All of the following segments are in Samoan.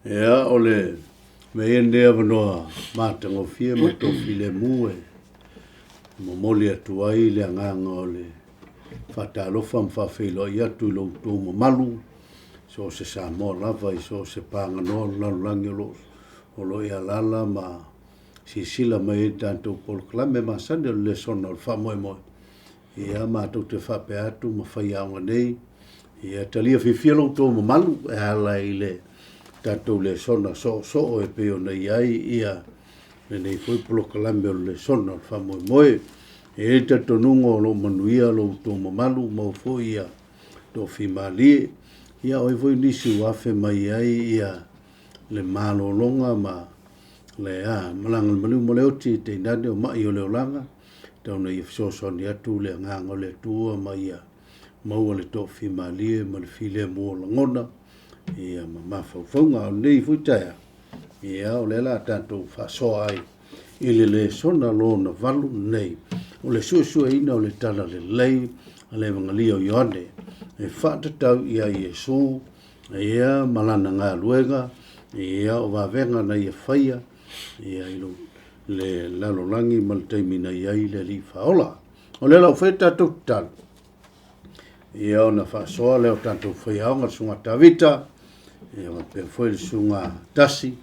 Ia, o le mea ia lenei avanoa matagofie ma tofilemu e momoli atu ai le agaga o le faatalofa ma faafeiloai atu i lo outou mamalu, so o se Samoa lava i so o se paganoa o le lalolagi o lo o e alaala ma silasila mai ai i le tatou polokalame masani o le lesona o le faamoemoe. Ia, matou te faapea atu ma faiaoga nei, ia talia fiafia lo outou mamalu e ala i le tatou lesona soosoo e pei ona i ai ia lenei foi polokalame o le lesona o le faamoemoe. E i ai le talitonuga o lo o manuia lo outou mamalu, maua foi ia toafimalie. Ia o ai foi nisi ua afe mai ai ia le malologa ma le a malaga le maliu ma le oti, tainane o mai o le olaga, tau ina ia fesoasoani atu le agaga o le Atua ma ia maua le toafimalie ma le filemu o lagona ia ma mafaufauga. A o lenei foi taeao, ia o lea o le a tatou faasoa ai i le lesona lona 8 lenei, o le suesueina o le Talalelei a le Evangelia o Ioane e faatatau ia Iesu ia ma lana galuega, ia o vavega na ia faia ia i lo le lalolagi ma le taimi na i ai le Alii Faaola. O lea la ua fai le tatou tatalo, ia ona faasoa lea o tatou faiaoga le Susuga Tavita, ia faapea foi le Susuga Tasi,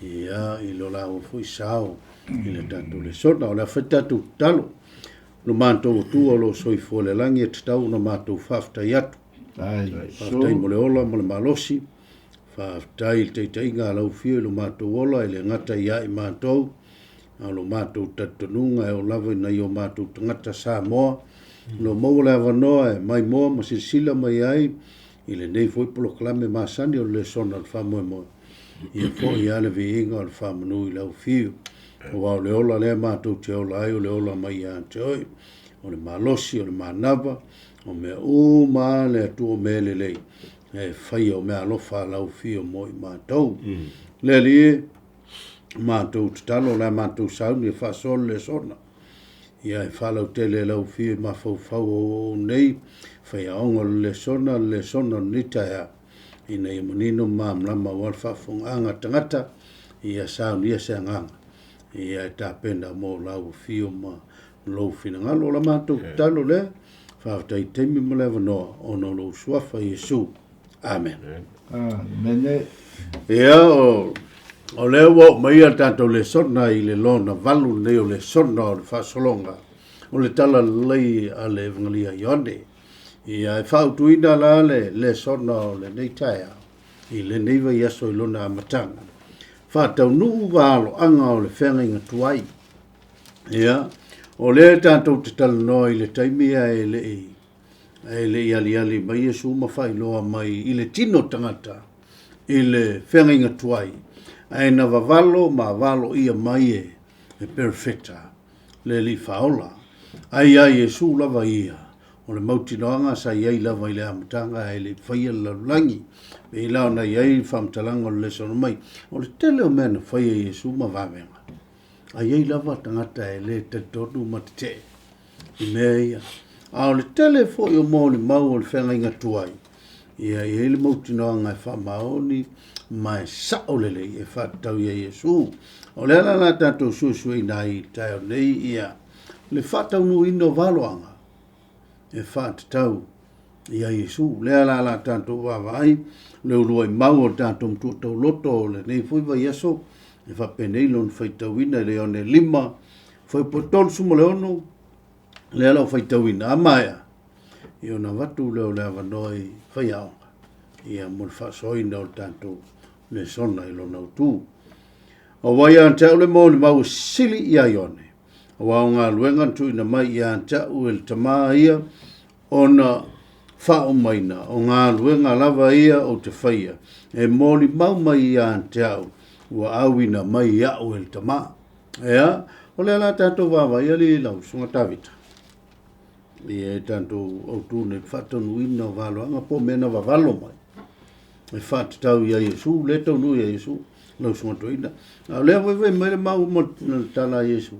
ia i lo laua foi sao i le tatou lesona. O le a fai le tatou tatalo. Lo matou Atua o lo o soifua i le lagi, e tatau ona matou faafetai atu. Faafetai mo le ola ma le malosi. Faafetai i le taitaiga a lau Afio i lo matou ola, e le gata ia i matou, a o lo matou talitonuga e oo lava i nai o matou tagata Samoa, o lo o maua le avanoa e maimoa ma silasila mai ai i lenei foi polokalame masani o le lesona o le faamoemoe. Ia foi lava le viiga o le faamanu i lau Afio, aua o le ola lea matou te ola ai, o le ola mai ia te oe, o le malosi, o le manava, o mea uma lava le Atua o mea lelei e faia o meaalofa a lau Afio mo i matou. Le Alii e, matou tatalo, o le a matou sauni e faasoa le lesona. Ia e faalautele e lau Afio i mafaufau o auauna nei, faiaoga o le lesona, le lesona o lenei taeao, ina ia manino ma malamalama aua le faafofogaaga a tagata, ia saunia se agaga, ia e tapena mo lau Afio ma lou finagalo. O la matou tatalo lea, faafetai i taimi ma le avanoa ona o lou suafa Iesu. Amen. Amene. Ia, o lea ua oo mai a tatou lesona i le lona 8 lenei o lesona o le faasologa o le Talalelei a le Evangelia Ioane. Ia, e faautuina la le lesona o lenei taeao i lenei vaiaso i lona amataga. Faataunuu valoaga o le feagaiga tuai. Ia, o lea tatou te talanoa i le taimi ae le i aliali mai Iesu ma faailoa mai i le tino tagata i le feagaiga tuai, ae na vavalo ma valoia mai e perofeta le Alii Faaola. Ae ia Iesu lava ia, o le mautinoaga sa i ai lava i le amataga ae le i faia le lalolagi. Pei la ona i ai le faamatalaga o le lesona mai, o le tele o mea na faia e Iesu ma vavega, A i ai lava tagata e le talitonu ma tetee i mea ia. A o le tele foi o molimau o le feagaiga tuai, ia e i ai le mautinoaga e faamaoni ma e sao lelei e faatatau ia Iesu. O le ala la tatou suesueina ai i le taeao nei ia le faataunuuina o valoaga e faatatau ia Iesu. Lea la la tatou vaavaai le uluai mau o le tatou matua tauloto o lenei foi vaiaso e faapenei lona faitauina i le Ioane 5, fuaiupu 36, lea la o faitauina a maea, ia ona avatu lea o le avanoa i faiaoga ia mo le faasoaina o le tatou lesona i lona autu. Aua ia te au le molimau e sili ia Ioane, aua o galuega na tuuina mai ia te au e le Tama ia, ona Faaomaina, o galuega lava ia ou te faia, e molimau mai ia te au, ua auina mai iaʻu e le Tama. Ea, o lea la tatou vaavaai alii lau Susuga Tavita, ia e tatou autu nei faataunuuina o valoaga po o mea na vavalo mai e faatatau ia Iesu, lea e taunuu ia Iesu, lau Susuga Toeaina. A o lea foi fai mai le mau ma le tala a Iesu,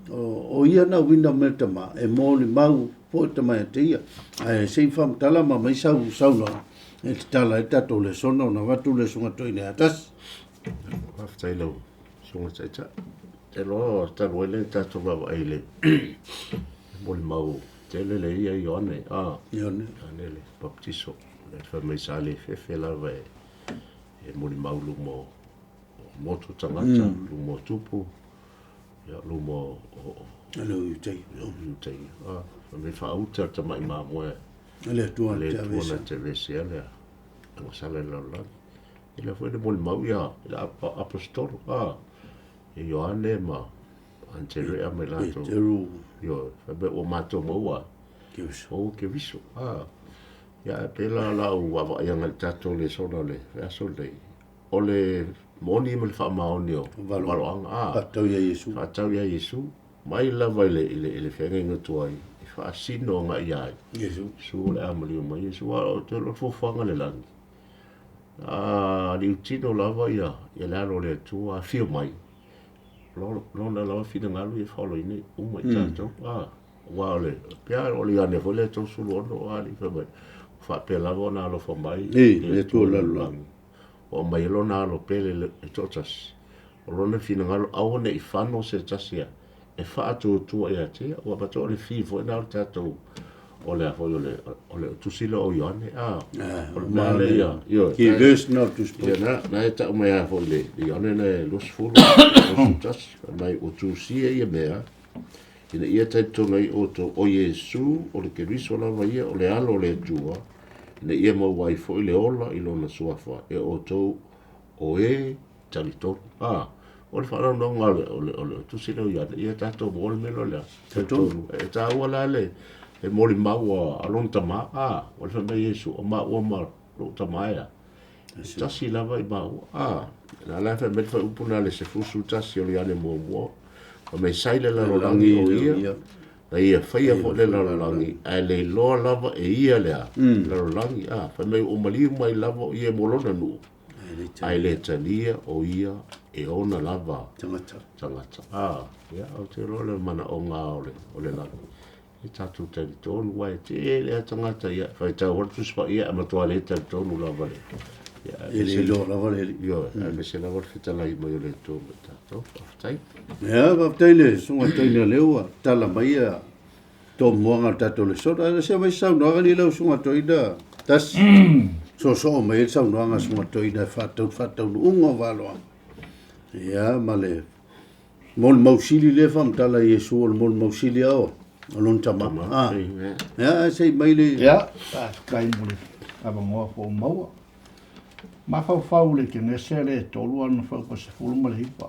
o ia na uina mai le Tama, e molimau foi le Tama ia te ia. Ae se i faamatala ma aumai sau saunoaga e tatala ai le tatou lesona ona avatu le Susuga Toeaina ia Tasi. Faafetai lau Susuga Taitai. Te loa talu ai le tatou vaavaai i le molimau tele le ia Ioane, a Ioane, Ioane le Baptiso, le fai mai sa le fefe lava e e molimau luma o motu tagata, luma o tupu, ia luma o le Iutaia. Iutaia. A, fai mai faauta le tamai mamoe a le Atua le Atua na te aveesea le agasala i le lalolagi. E lea foi le molimau ia i aposetolo, a, ia Ioane ma Aneterea ma i latou. Peteru. Ioe, fai mai ua matou maua maua Keriso. A, ia ae pei la lau vaavaai agai i le tatou lesona o le vaiaso lenei, o le moni ma le faamaoni o valoaga, a, Faatatau ia Iesu. Faatatau ia Iesu, mai lava i le, i le, i le feagaiga tuai, e faasino agai ia ai. Iesu. Iesu o le a maliu mai Iesu, a o te iloa o le fuafuaga a le lagi. A liutino lava ia, ia le alo o le Atua, afio mai, lona lava finagalo ia faaolaina uma i tatou. A, aua o le, pei o le Ioane foi lea 36, a alii fai mai, ua faapea lava ona alofa mai le Atua o le lalolagi. Ua aumai ai lona alo pele e toatasi, o lona finagalo aua ne i fano se tasi e faatuatua ia te ia. Ua matua o le fi foi lena o le tatou, o le a foi o le, o le tusi lea o Ioane, a, o le mea lea ia, ioe. Ki verse na o le Tusi Ia, na e tau mai lava foi le Ioane na e 20, 21, fai mai ua tusia ia mea, ina ia talitonu ai outou, o Iesu, o le Keriso lava ia, o le Alo o le Atua, ina ia maua ai foi le ola i lona suafa e outou o e talitonu. A, o le faalauiloga o le, o le, o le tusi lea o Ioane, ia tatou maua le mea lea o le a? Talitonu. E taua la le molimau a lona tama, a, o le fai mai Iesu, o maua ma lou tama e a? E tasi lava i maua. A, na la e fai mai le faaupu na le 11 o le Ioane muamua, fai mai sai le lalolagi o ia, na ia faia foi le lalolagi, ae le iloa lava e ia le a, lalolagi, a, fai mai ua maliu mai lava o ia mo lona nuu, ae le talia o ia e ona lava tagata. Tagata. A, ia, ou te iloa le manaoga o le, o le lagi. E tatou talitonu, aua e tele lava tagata, ia, faitau atu Tusi Paia, ae matua le talitonu lava le. Ia, E le iloa lava le Alii. Ioe, aemaise lava le fetalai mai o le Atua ma i tatou. Faafetai. Ia, faafetai le Susuga Toeaina lea ua tala mai ia tomuaga o le tatou lesona. Ae se mai saunoaga ni lau Susuga Toeaina Tasi. Soosoo mai ai le saunoaga a Susuga Toeaina e faatatau i le faataunuuga o valoaga. Ia, ma le molimau sili lea e faamatala i Iesu o le molimau sili lava o lona tama. Ah. Ia, ae se i mai le... Ia, faafetai mo le avanoa foi ua maua. Mafaufau i le Kenese lea e 3 ana fuaiupu 19.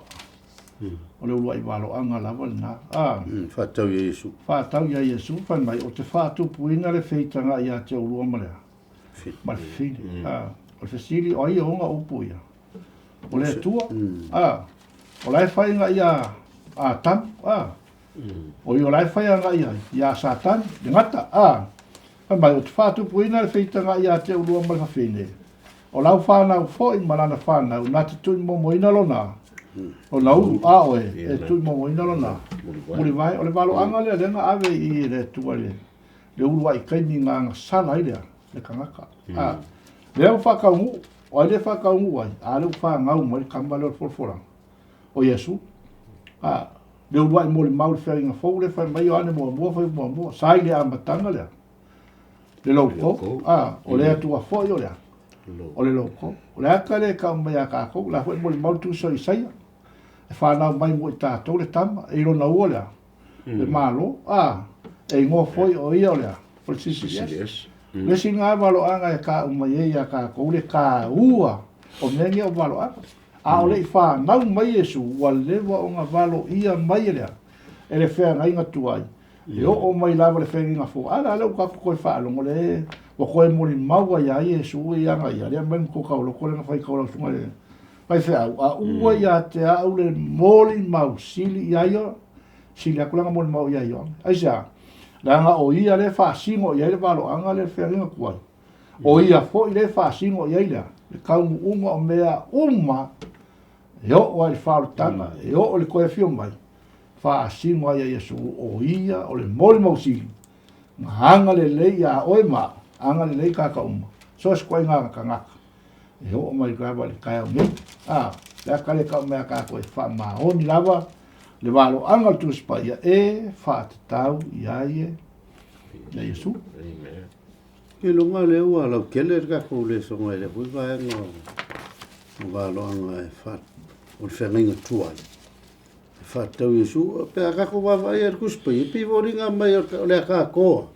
O le uluai valoaga lava lena. A. Faatatau ia Iesu. Faatatau ia Iesu, fai mai, ou te faatupuina le feitaga ia te oulua ma le a? Ma le fafine. A. O le fesili, o ai e ona upu ia? O le Atua. A. O la e fai agai ia Atamu. A. O ia o la e fai agai ia, ia Satani, le gata. A. Fai mai, ou te faatupuina le feitaga ia te oulua ma le fafine. O lau fanau foi ma lana fanau, na te tuimomoina lona, lona ulu, a oe, e tuimomoina lona mulivae. O le valoaga lea, lea na ave i le Atua i le uluai taimi na agasala ai le, le tagata. A, lea ua faataunuu, o ai lea e faataunuu ai? A lea ua fanau mai le tama lea o le folafolaga, o Iesu. A, le uluai molimau i le feagaiga fou lea fai mai Ioane muamua, fai muamua, sa i le amataga lea. Le logou, a, o le Atua foi o le a? O le logou. O le ata lea e tau mai ia tatou, o le a foi e molimau le tusi o Isaia, e fanau mai mo i tatou le tama, e i lona ua le a? Le Malo, a, e igoa foi o ia o le a? O le Silisili Ese. Le isi lena valoaga e tau mai ai ia tatou le taua o mea nei o valoaga. A o le i fanau mai Iesu, ua leva ona valoia mai e le a? E le feagaiga tuai. E oo mai lava le feagaiga fou, a la lea ua tatou toe faalogo le ua toe molimau ai ia Iesu i ana ia, lea aumai le matua tauloko lea na fai tau lau susuga i le faifeau, a ua ia te au le molimau sili ia ia, sili atu lana molimau ia Ioane. Aisea? Leaga o ia lea e faasino i ai le valoaga lea le feagaiga tuai. O ia foi lea e faasino i ai le a? Le taunuuga o mea uma e oo ai i le faaolataga, e oo i le toe afio mai, faasino ai ia Iesu, o ia o le molimau sili, na agalelei ia oe ma au, agalelei tagata uma, so o se ituaiga tagata, e oo mai lava i le taeao nei. A, le ata lea e tau mai ia tatou e faamaoni lava le valoaga o le Tusi Paia e faatatau i ai e ia Iesu. Amen. I luga lea ua lautele le tatou lesona i lea foi vaega o valoaga e fa, o le feagaiga tuai. E faatatau Iesu, pe a tatou vaavaai i le Tusi Paia, e pei foliga mai o le ata atoa,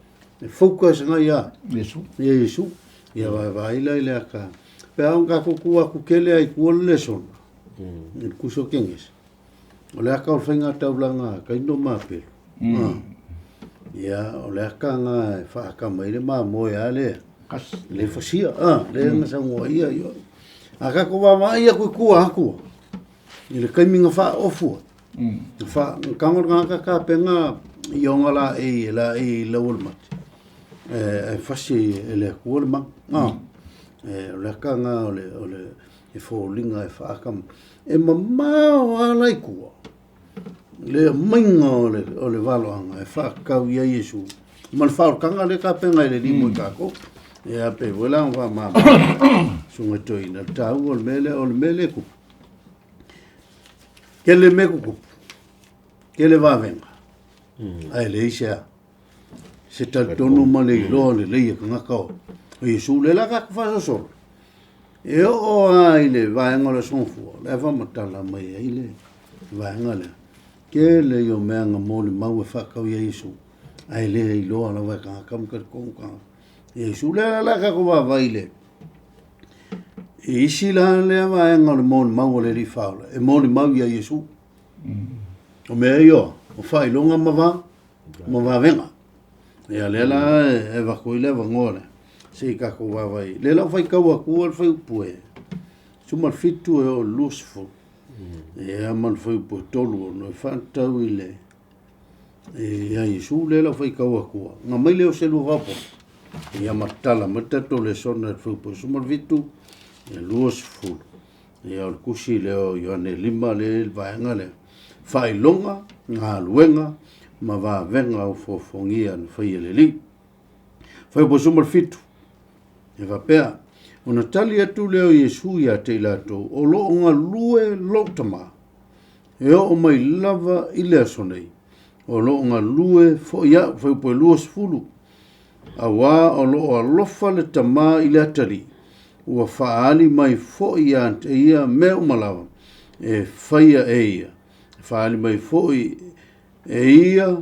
e focus agai ia Iesu. Ia Iesu. Ia vaavaai la i le ata. Pe a ona tatou tu atu tele ai tua le lesona, i le Tusi o Kenese. O le aka o le faiga taulaga a Kaino ma Apelu. Ia, o le aka nga e whaaka mai le mamoe a lea. Le fasia, le nga saunoa ia i oi. A ka ko wā ia kui kua akua. I le kaimi nga wha ofua. Wha, kango nga ka ka penga i onga la e, la e i lau o le mate. E fasi e le akua le manga. E, o le aka nga o le, o le, e foliga e whaaka. E mamao a la i kua. Le mainga o le, o le valoanga e whaakau ia Iesu. Ma le whaorkanga le ka penga i le limo i kako. E a pe wela ang wha mama. Sunga toina. Tau o le mele, o le mele kupu. Kele me kupu. Kele vavenga. Ai le ise a. Se talitonu ma le iloa lelei e kangaka o Iesu le la ka whasosolo. E oo a i le vaega o le sofua, le whamatala mai ai le vaega lea. Ke le i o mea ngā mōli mau e whakau ia Iesu. Ai le iloa lava e kangaka ma ka kongu kangaka. Iesu le la la ka ko vavai le. I isi la lea vaega o le mōli mau o le li whaola. E mōli mau ia Iesu. O mea io, o whailonga ma va, ma vavenga. Ia lea la e vaku i le vangoa lea. Se i kako vavai. Le lau whai kau aku o le whai upu e. Suma le fitu e o lusful. Ia ma le whai upu e tolu o no e whantau i le. E ia Iesu le lau whai kau aku. Ngā mai leo se lua wapo. Ia matala ma tato le sona le whai upu e suma le fitu. E lusful. Ia o le kusi leo Ioane lima le le vaega lea. Whailonga, ngā luenga, ma vavenga o fofongia na whai e le li. Whai upu suma le fitu. E wapea, o na tali atu leo Iesu ia te i latou, o loo ngā lue lotama. E o mai lava i le aso nei. O loo ngā lue fo ia, whai upu e lua sefulu. A wā o loo alofa le tama i le atari. Ua whaali mai fo ia te ia mea umalawa. E whaia e ia. Whaali mai fo i e ia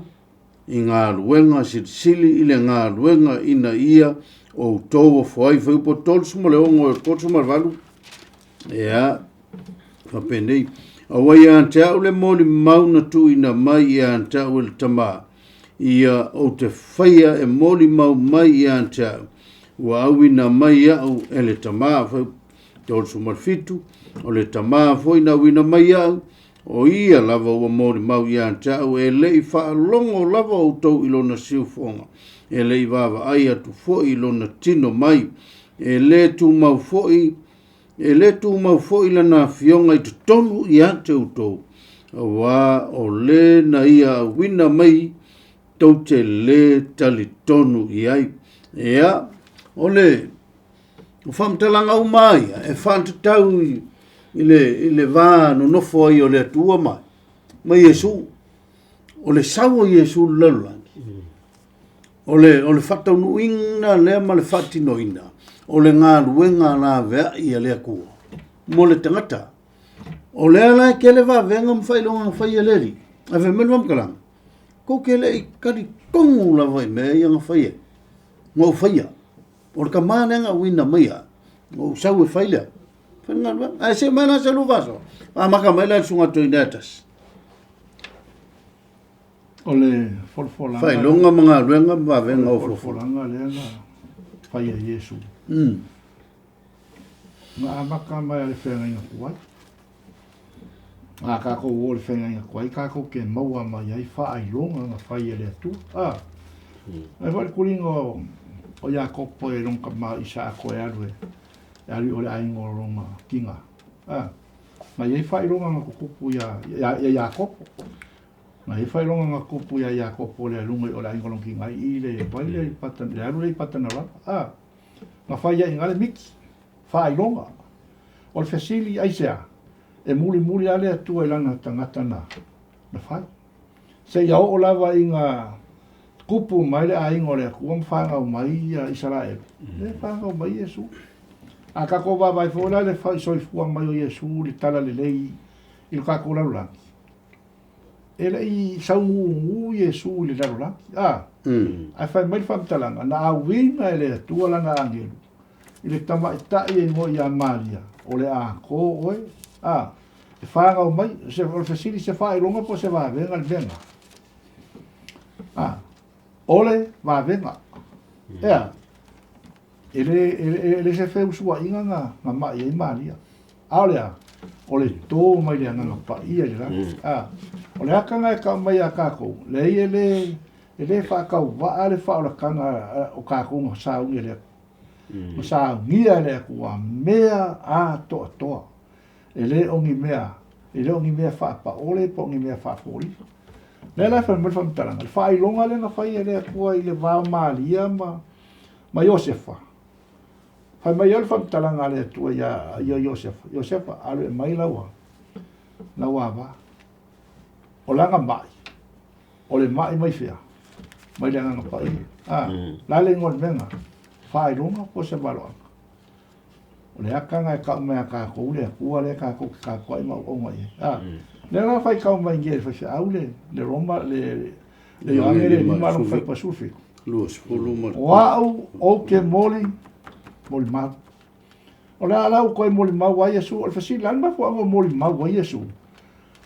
i ngā luenga silisili i le ngā luenga ina ia o tō foai whai upo tolu suma le ongo e kotsu ma le valu. Ea, whapenei. A wai a te au le moli mauna tu ina mai i a te au e le tama. Ia o te whaia e moli mau mai i a te au. Ua au ina mai au e le tama whai tolu suma le fitu. O le tama foi na wina mai au. O ia lava ua moli mau i a te au e lei whaalongo lava o tau i lona siufonga. E lei vava ai atu foi i lona tino mai. E le tū mau foi, e le tū mau foi lana fionga i te tonu i a te utou. Wā o le na ia wina mai tau te le tali tonu i ai. Ea, o le o whamtalanga o mai, e whantatau i le vā nonofo ai o le atua mai. Mai Iesu, o le sau o Iesu le lalolagi. O le whataunuina lea ma le whatinoina. O le ngā luenga la vea i a le akua. Mo le tangata. O lea la ke le vavenga mwhailonga ngawhai a leri. A fe melu amkalanga. Ko ke le i kari tongu la vai mea ia ngawhai e. Ngau whaia. O le ka mālenga uina maia. Ngau sau e whailea. Whainga lua. Ai se mai la se lu vaso. A maka mai la sunga toi netas. O le folafolaga. Faailoga ma galuega ma vavega o folafolaga lea na fai e Iesu. Na amata mai a le feagaiga tuai. A kākou o le feagaiga tuai, kākou ke maua mai ai faailoga na fai e le Atua. A, ai foi le tuliga o Iakopo e lona tama Isaako e alu e alu i o le aiga o lona tiga. A, na i ai faailoga na tutupu ia Iakopo. Na i ai faailoga na tutupu ia Iakopo le aluga i o le aiga o lona tiga i le vai lea i Patan, le alu lea i Patanarama. A, na fai ai i ina le miti, faailoga. O le fesili, aisea? E mulimuli lava le Atua i lana tagata na fai. Seia oo lava ina tupu mai le aiga o le Atua ma fanau mai ia Isaraelu, lea e fanau mai Iesu. A tatou vaavaai foi la i le soifua mai o Iesu i le talalelei i le tatou lalolagi, e le i saugugu Iesu i le lalolagi. A, ae fai mai le faamatalaga, na auina e le Atua lana agelu i le tamaitai e igoa ia Maria, o le a tō oe, a, e fanau mai, o le fesili se faailoga po o se vavega le mea lena. A, o le vavega. Ea, e le se feusuaiga na mai ai Maria. A o le a? O le tō mai le Agaga Paia i le lagi. A, o le aka e kau mai a kākou, leai e le faatauvaa le faaolataga o kākou na saunia e le Atua. Na saunia e le Atua mea atoatoa. E le o ni mea, e le o ni mea faapaole po o ni mea faafoliga. Lea la e fai mai le faamatalaga, le faailoga lea na fai e le Atua i le va o Maria ma Iosefa. Fai mai ai le faamatalaga a le Atua ia Iosefa, Iosefa, alu e mai lau ava. O lana mai, o le mai mai fea? Mai le Agaga Paia. A, la le igoa o le mea lena? Faailoga po o se valoaga. O le aka lena e tau mai a kākou le Atua lea kākou te tapuai ma auauna i ai. A, lea la faitau mai nei e le faifeau le Roma, le Ioane le 5 lona fuaiupu 17. O au ou te moli, molimau. O le a la ua toe molimau ai Iesu? O le fesili, o le a le mafuaaga ua molimau ai Iesu?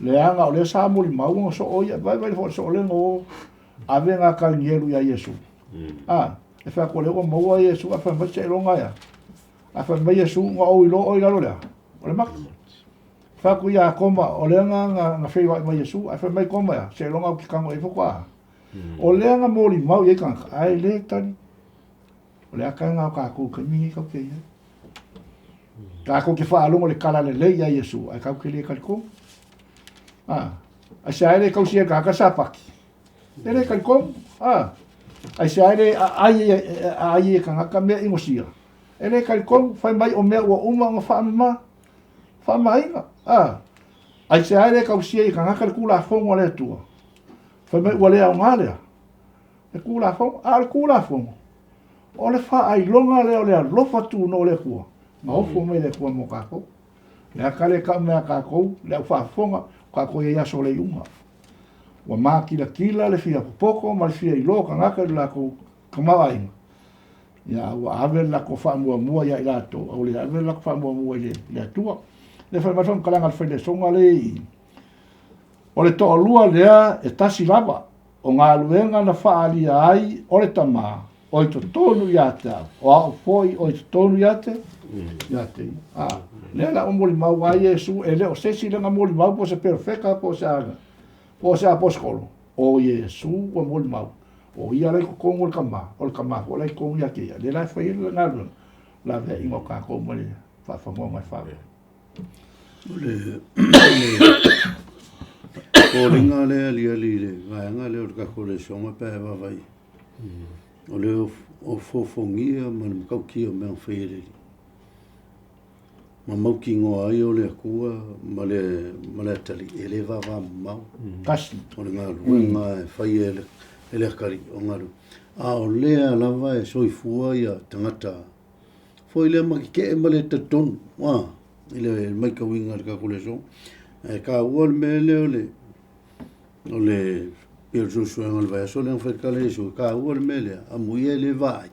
Leaga o lea sa molimau ona soo ia, vaivai foi le soolega o ave ngā kainielu ia Iesu. A, e fai atu o lea ua maua Iesu, a fai mai seiloga ia. A fai mai Iesu, na ou iloa oe i lalo lea. O le mati. Fai atu ia Toma, o lea na feiloai mai Iesu, ae fai mai Toma ia, seiloga ou te tago i ai faatoa. O lea na molimau i ai tagata, ae le tali. O le aka lena o kākou i taimi nei tatou te i ai. Tākou te faalogo i le tala lelei ia Iesu, ae tatou te le talitonu. A, aisea ai le tausi ai le tagata Sapati? E le talitonu. A, aisea ai le aai ai e tagata mea inosia? E le talitonu, fai mai o mea ua uma ona faamama, faamamaina. A, aisea ai le tausi ai e tagata le Tulafono a le Atua? Fai mai ua le aoga lea. Le Tulafono, a o le Tulafono, o le faailoga lea o le alofa tunoa o le Atua, na ofo mai le Atua mo kākou. Le aka le kau mea kākou, le au faafofoga, o kākou i ai aso o le iuga. Ua mākilatila le fia popoto ma le fia iloa o tagata i le latou tamaoaiga. Ia, ua ave le latou faamuamua ia i latou, a ua le ave le latou faamuamua i le Atua. Le fai mai le faamatalaga a le failesoga le i O le toalua lea e tasi lava, o galuega na faaalia ai o le Tama o i totonu ia te au, o au foi o i totonu ia te, ia te ia. A, lea la ua molimau ai Iesu, e le o se isi lea na molimau po o se perofeta po o se aga, po o se aposetolo, o Iesu ua molimau, o ia la i totonu o le Tama, o le Tama foi la i totonu ia te ia. Lea la e fai ai le galuega, laveaiga o tatou mai le faafanua mai fale. O le foliga lea e aliali i le vaega lea o le tatou lesona pe a e vaavaai, o le ofoofogia ma le matautia o mea na fai e le Alii, ma mautinoa ai o le Atua ma le atalii e le vavamamao. Tasi. O le galuega e fai e le atalii o galuega. A o lea lava e soifua tagata foi lea ma tetee ma le talitonu i le matauina o le tatou lesona. Ae taua le mea lea o le o le pei o le suesuega o le vaiaso lea na fai tala Iesu, e taua le mea lea, amuia e le vaai,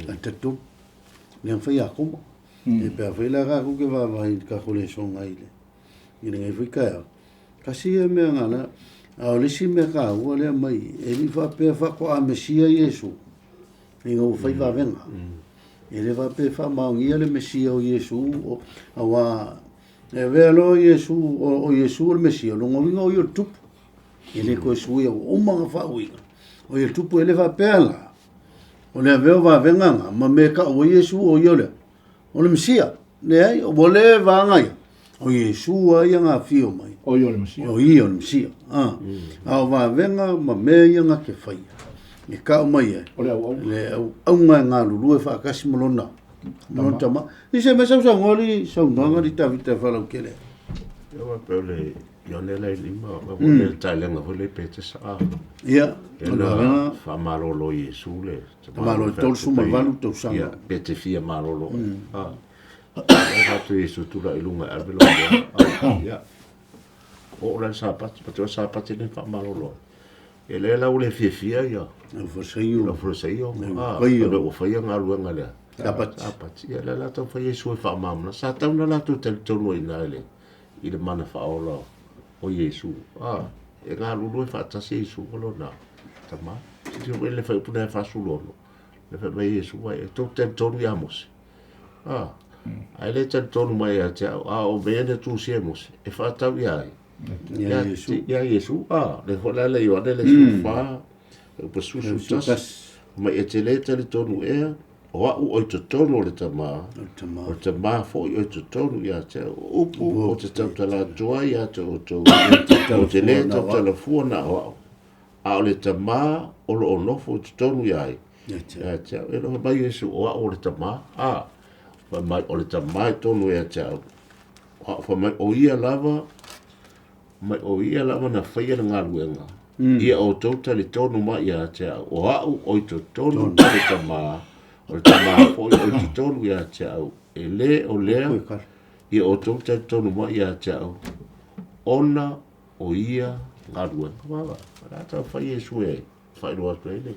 ae talitonu. Lea na fai ia Koma. E pe afai la tatou te vaavaai i le tatou lesona i lenei foi taeao, tasi ia mea na A o le isi mea taua lea mai, e le i faapea faatoa Mesia Iesu ina ua fai vavega. E le faapea e faamaonia le Mesia o Iesu, aua e avea loa Iesu, o Iesu o le Mesia, o lona uiga o ia o le Tupu. E le toe suia, ua uma ona faauiga. O ia o le Tupu, e le faapea la, o le avea o vavega na, ma mea e tau ai Iesu o ia o le, o le Mesia. Leai, ua le vaga ia. O Iesu lava ia na afio mai. O ia o le Mesia. O ia o le Mesia. A o vavega ma mea ia na te faia, e tau mai ai. O le auauna. Le auauna e galulue faatasi ma lona, ma lona tama. I se mea sausaunoa li saunoaga li Tavita faalautele. Ia aua pei o le Ioane la e lima, o le taelega foi lea pe te saa. Ia, o le vavega. Faamalolo Iesu le Malo e 38 tausaga. Ia, pe te fia malolo. Atu Iesu tulai i luga e ave lou moa. Ia, oo la le Sapati, patu le Sapati le faamalolo. E le la ua le fiafia ia. Au Fariseio. Au Fariseio. Ua faia galuega lea. Sapati. Sapati. Ia, lea la tau fai Iesu e faamalamalama. Sa tau na latou talitonu ai i ina i le mana faaola o Iesu. E galulue faatasi Iesu ma lona tama. Silasila foi le fuaiupu lea e 46. Le fai mai Iesu, e tou talitonu ia Mose. Ae le talitonu mai ia te au, a o mea na tusia e Mose, e faatau ia ai. Ia Iesu. Ia Iesu. Le foi la le Ioane le 14, le upu susu tasi. Mai e te le talitonu ea, o au o i totonu o le tama, o le tama foi o i totonu ia te au. O upu o te tautala atu ai ia te outou, o te le tautala fua na o au. A o le tama o lo o nofo i totonu ia ai, ia te au. E loa mai Iesu, o au o le tama, fai mai o le tama i tonu ia te au. O au fai mai o ia lava, mai o ia lava na faia le galuega. Ia outou talitonu mai ia te au. O au o i totonu o le tama, o le tama foi o i totonu ia te au. E le o lea, ia outou talitonu mai ia te au, ona o ia galuega. Wawa, la tau fai Iesu e whairoa atu ai le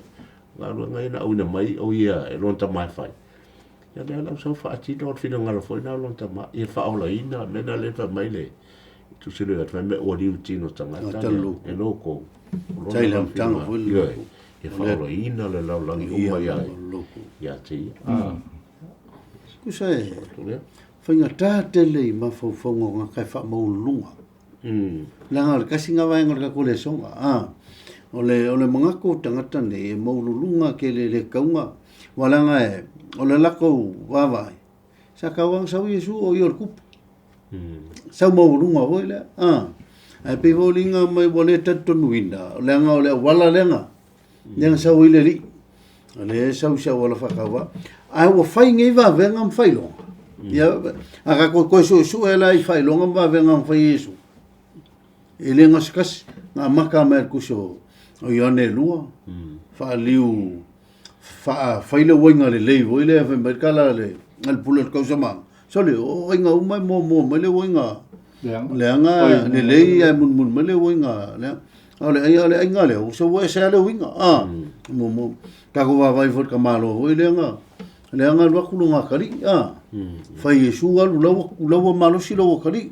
galuega ia na auina mai o ia e lona tama e fai. Ia lea lau sau faatino o le finagalo foi na o lona tama, ia faaolaina, mea na le fai mai le tusi le atu, fai mai ua liu tino tagata e loko. Tai le amataga foi le loko. Ia faaolaina le lalolagi uma ia ia te ia. Kusa e faigata tele i mafaufauga o gata e faamaualuluga. Leaga o le tasi lena vaega o le tatou lesona. O le manatu o tagata nei e maualuluga tele le tauga. Ua leaga e o le latou vaavaai. Sa tau lava sau Iesu o ia o le tupu. Sau maualuga foi lea. Ae pei foi liga mai ua le talitonuina, o leaga o le auala lea na sau ai le alii. O lea sau i se auala faatauvaa. Ae ua fai nei vavega ma faailoga. Ia, a tatou toe suesue la i faailoga ma vavega na fai e Iesu. E le gasegase, na amata mai le tusi o Ioane e 2, faaliu, faafai le uaiga lelei foi lea, fai mai le tala a le pule o le tausamaaga. Sole, o aiga uma e muamua mai le uaiga leaga lelei ae mulimuli mai le uaiga leaga. O le aiga lea, ua sau ese lava le uiga. Muamua. Tatou vaavaai foi i le tamaloa foi lea na alu atu lona atalii. Fai Iesu alu laua malosi lau atalii.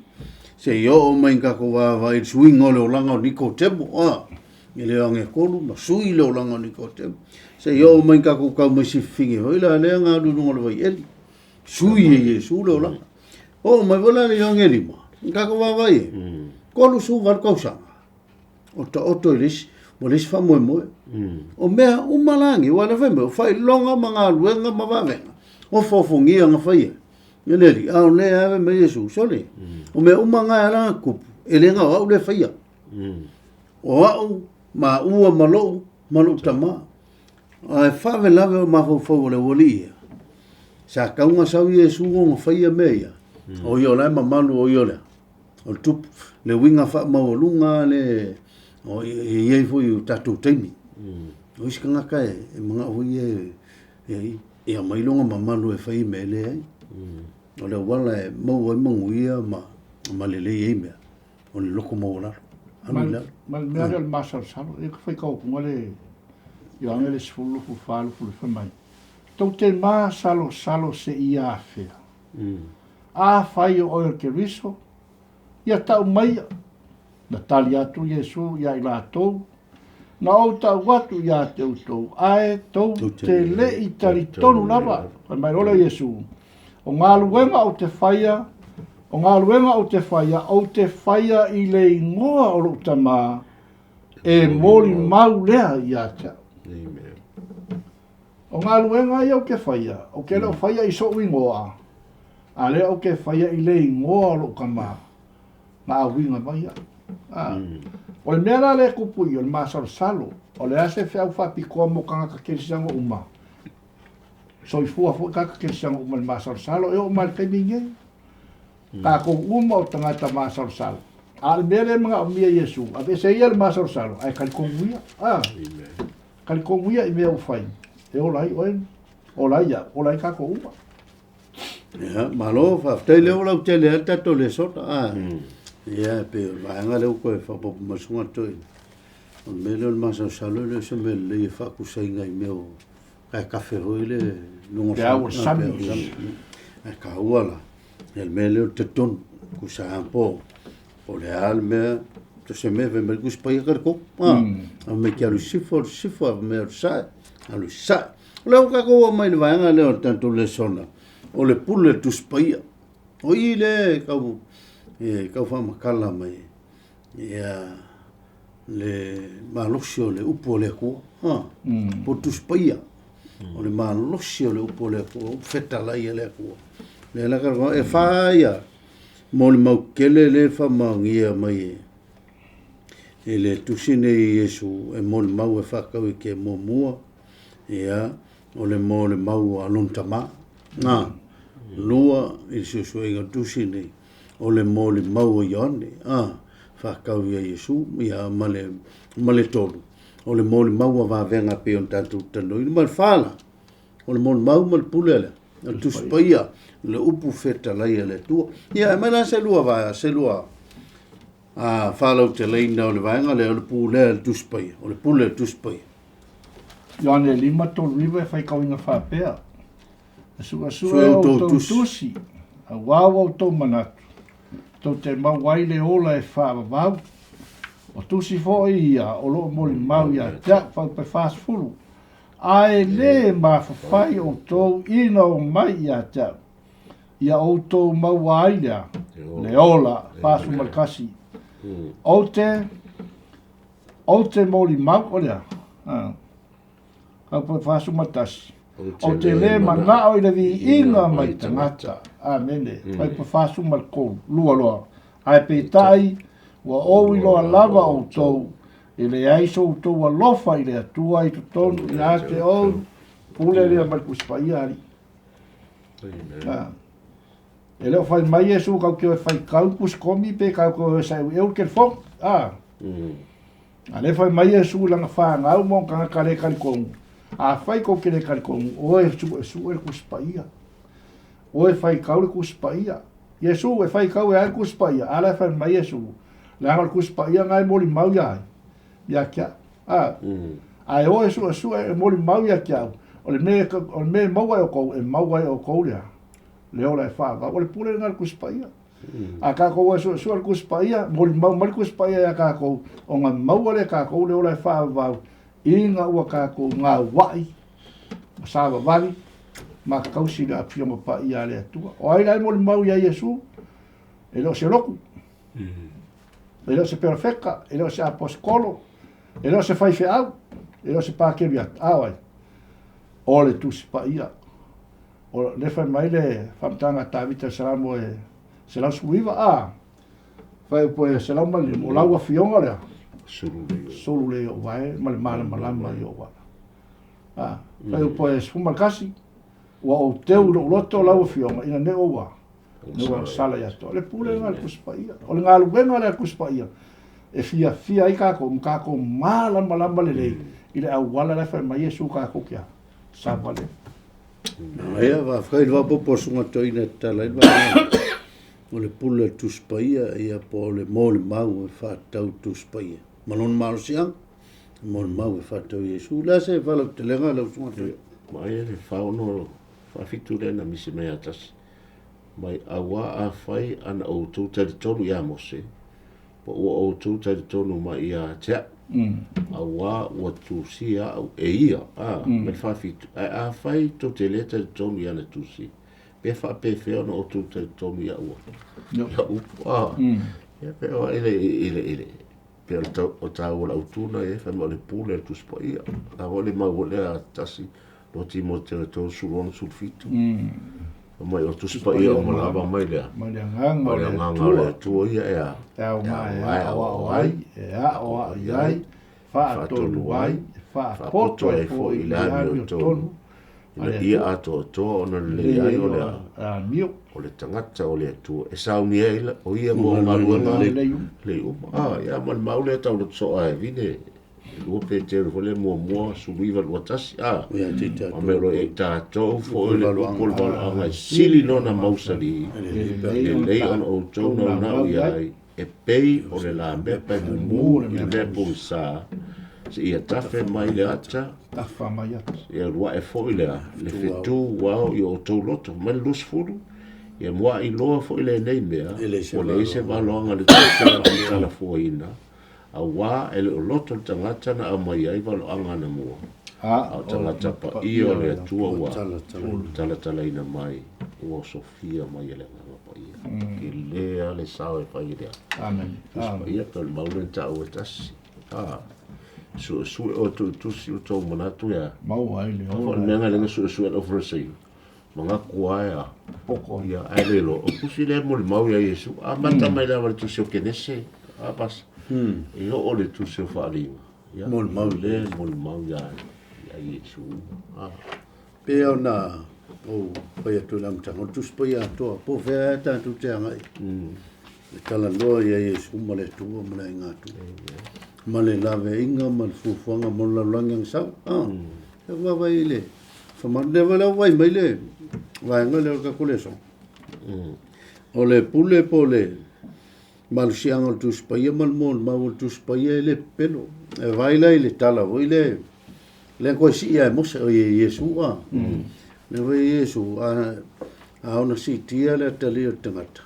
Se i oo mai tatou vaavaai i le suiga o le olaga o Nikotemo. I le agetolu ma sui le olaga o Nikotemo. Se i oo mai tatou tau mai sififini foi la lea na alu i luga o le vaieli. Sui e Iesu le olaga. Oo mai foi la le Ioane 5. Tatou vaavaai e. 38 tausaga. O taoto i le isi, mo le isi faamoemoe. O mea uma la ni, ua le fai mai, o faailoga ma galuega ma vavega. O fofogia na faia. E le alii, a o le ave mai Iesu, sole. O mea uma ngā e ala ngā kupu, e le ngā o au le faia. O au, ma ua ma lou, ma lou tama. Ae favelave o mafaufau o le aualii ia. Sa taunga sau Iesu o ngā faia mea ia. O ia o lae mamalu o ia o lea. O le tupu, le uiga faamaualuga le o e iai foi o tatou taimi. O isi tagata e manao foi ia e ia mai loga mamalu e fai mea le ai. O le auala e maua ai manuia ma lelei ai mea. O le loko maualalo. Alu i lalo. Ma le mea lea o le masalosalo, e fai kaupunga le Ioane le 10 24 le fai mai. Tou te masalosalo se ia afea. A fai o oe o le Keriso, ia tau mai. Na tali atu Iesu iā i latou, Na ou tau atu iā te outou, ae tou te le i talitonu lava. Fai mai loa lea o Iesu, O galuega ou te faia, o galuega ou te faia, ou te faia i le ingoa o lou Tamā, e molimau lea iā te au. Amen. O galuega ia ou te faia, ou te le o faia i soʻu igoa, a lea ou te faia i le igoa o lou Tamā. Na auiga mai au. A, o le mea la lea e tupu i i, o le masalosalo, o le a se feau faapitoa mo tagata kerisiano uma? Soifua foi tagata kerisiano uma i le masalosalo, e oo mai i le taimi nei. Tatou uma o tagata masalosalo. A o le mea lea e manaomia e Iesu, aveese ia le masalosalo, ae talitonu ia. A, talitonu ia i mea ua fai, e ola ai oe, ola ai au, ola ai tatou uma. Ia, malo, faafetai lea ua lautele ai le tatou lesona. Ah. Ia, e pei o le vaega lea ua toe faaopoopo mai susuga Toeaina. O le mea lea o le masalosalo e le o se mea lelei e faakusaina i mea o ka e kafe foi le luga o le Peau o le sami. Ae taua la, ia le mea lea o le talitonu, kusa lava po o le a le mea, to se mea fai mai le Tusi Paia talitonu. Ah, a mai ke alu i sisifo, alu i sisifo, a fai mai alu i sae, alu i sae. O lea ua tatou oo mai i le vaega lea o le tatou lesona, o le pule le Tusi Paia. O i lea e tau, e tau faamatala mai ia le malosi o le upu o le Atua. Ha, po o le Tusi Paia. O le malosi o le upu o le Atua, upu fetalai a le Atua. Lea la tatou, e fa ia molimau tele lea e faamaonia mai e e le tusi nei Iesu e molimau e faatau i ke muamua Ia, o le molimau a lona tama. Na, lua i le suesuega o le tusi nei, o le molimau a Ioane, a, faatau ia Iesu, ia, ma le, ma le tolu, o le molimau a vavega e pei ona tatou talanoaina. Ma le fa la, o le molimau ma le pule a le, a le Tusi Paia, le upu fetalai a le Atua. Ia, aumai la se lua vaega, se lua a, faalauteleina o le vaega lea o le pulea e le Tusi Paia, o le pule a le Tusi Paia. Ioane 5, 3, 9 e faitauina faapea, E suesue outou tusi, auā ua outou manatu, tou te mau ai le ola e faavavau. O tusi foi ia o lo o molimau ia te au, faupe 40, ae lē mafafai outou ina omai ia te au, ia outou maua ai lea, le ola, 41. Ou te Ou te molimau, o lea, Kaupae 41, ou te lē manao i le viiga mai tagata. Amene. Kaupae 43, lua loa. Ae peitai, ua ou iloa lava outou, e leai so outou alofa i le Atua i totonu ia te ou, pule lea mai le Tusi Paia, Alii. E le o fai mai Iesu kau ke o e faitau pusikomi pe kau ke o e saeueu le telefoni. A. A le fai mai Iesu i lana fanau ma ona tagata le talitonu, afai tou te le talitonu, oe e suesuesue le Tusi Paia. Oe e faitau le Tusi Paia. Iesu e faitau e a le Tusi Paia? A la e fai mai Iesu, leaga o le Tusi Paia na e molimau ia ai, ia te au. A. Ae o e suesue e molimau ia te au, o le mea, o le mea e maua e outou, e maua e outou lea. Le ola e faavau. O le pule lena a le Tusi Paia. A tatou o e suesue le Tusi Paia, molimau mai le Tusi Paia ia tatou, ona maua lea e tatou le ola e faavavau ina ua tatou gauai ma savavali ma tausi le Afioga Paia a le Atua. O ai la e molimau ia Iesu? E le o se lotu. E le o se perofeta, e le o se aposetolo, e le o se faifeau, e le o se Pakeriata. A o ai? O le Tusi Paia. O lea fai mai le faamatalaga a Tavita i le Salamo e 119, a fai upu e 105, o lau afioga lea, sulu lea i ou vae ma le malamalama i ou ala. A fai upu e 11, ua ou teu i lou loto lau afioga, ina ne ou a, ne ua sala ia te oe. O le pule lena a le Tusi Paia. O le galuega lea a le Tusi Paia, e fiafia ai tatou, ma tatou malamalama lelei i le auala la e fai mai Iesu tatou te a, savavali ai. Ia, faafetai i le faaopoopo a Susuga Toeaina e tatala ai le vaega. O le pule a le Tusi Paia, ia po o le molimau e faatatau i le Tusi Paia. Ma lona malosiaga, molimau e faatatau i Iesu. O le a se faalautelega lau Susuga Toeaina? Ma ai le 46, 47 lea na misi mai ia tasi. Mai auā afai ana outou talitonu ia Mose, Po ua outou talitonu mai ia te a'u, auā ua tusia a'u e ia, a, ma le 7, ae afai tou te lē talitonu i ana tusi, pe faapefea ona outou talitonu i a'u ia upu, a. Ia pe o ai le i le i le pe o le tau o tāua le autū na e fai mai o le pule a le Tusi Paia. La foi le mau foi lea tasi 2 Timoteo 3 16 17. Fai mai o Tusi Paia uma lava mai lea. Mai le agaga o le agaga o le Atua ia e a. E ao mai e aoao ai, e aoa'i ai, faatonu ai, e faapoto ai foi i le amiotonu. Ina ia atoatoa ona lelei ai o le amio. O le tagata o le Atua e saunia ai o ia mo galuega lelei uma. Ah, ia ma le mau lea tau loto soa e vine. 2 Peteru foi lea muamua 19 21. Ah, ma mea o lo o i ai tatou foi le upu o le valaauga e sili lona mausali, lelei ona outou naunau i ai, e pei o le lamea pae mumu i le mea pogisa, seia tafe mai le ata, Tafa mai ata. Ia luae foi lea, le fetu ua ao i o outou loto. Mai le 20, ia mua'i loa foi lenei mea, ua leai se valoaga i le tausaga faamatalafuaina, auā e le o loto le tagata na aumai ai valoaga anamua, a o tagata paia o le Atua ua talatalaina mai, ua osofia mai e le Agaga Paia. Tele lava le sao e fai e le Tusi Paia, pei o le mau lea na taua e tasi. A, suesue oe tuitusi o tou manatu ia. Maua ai le ola. O le mea lea na suesue e lau Farisai. Manatu ae a. Poko. Ia, ae le loa. O tusi lea mo le mau ia Iesu. A mata mai lava le tusi o Kenese. A pas. E oo le tusi o Faaaliga. Ia, Mo le mau. Le mo le mau ia, ia Iesu. A. Pei ona ou fai atu i le amataga, o le Tusi Paia atoa, po o fea ea tatou te agai. E talanoa ia Iesu ma le Atua ma le Aiga Atua. Ma le laveaiga ma le fuafuaga mo le lalolagi agasau. Ah, e vaavaai i le whamanu. Lea wale au mai le vaega lea o le tatou leso. O le pule po o le malosiaga o le Tusi Paia ma le molimau o le Tusi Paia e le pepelo. E vaai la i le tala foi le lea koe sii e Mose o ie Iesu a. Le foi Iesu a a ona siitia le atalii o le tagata.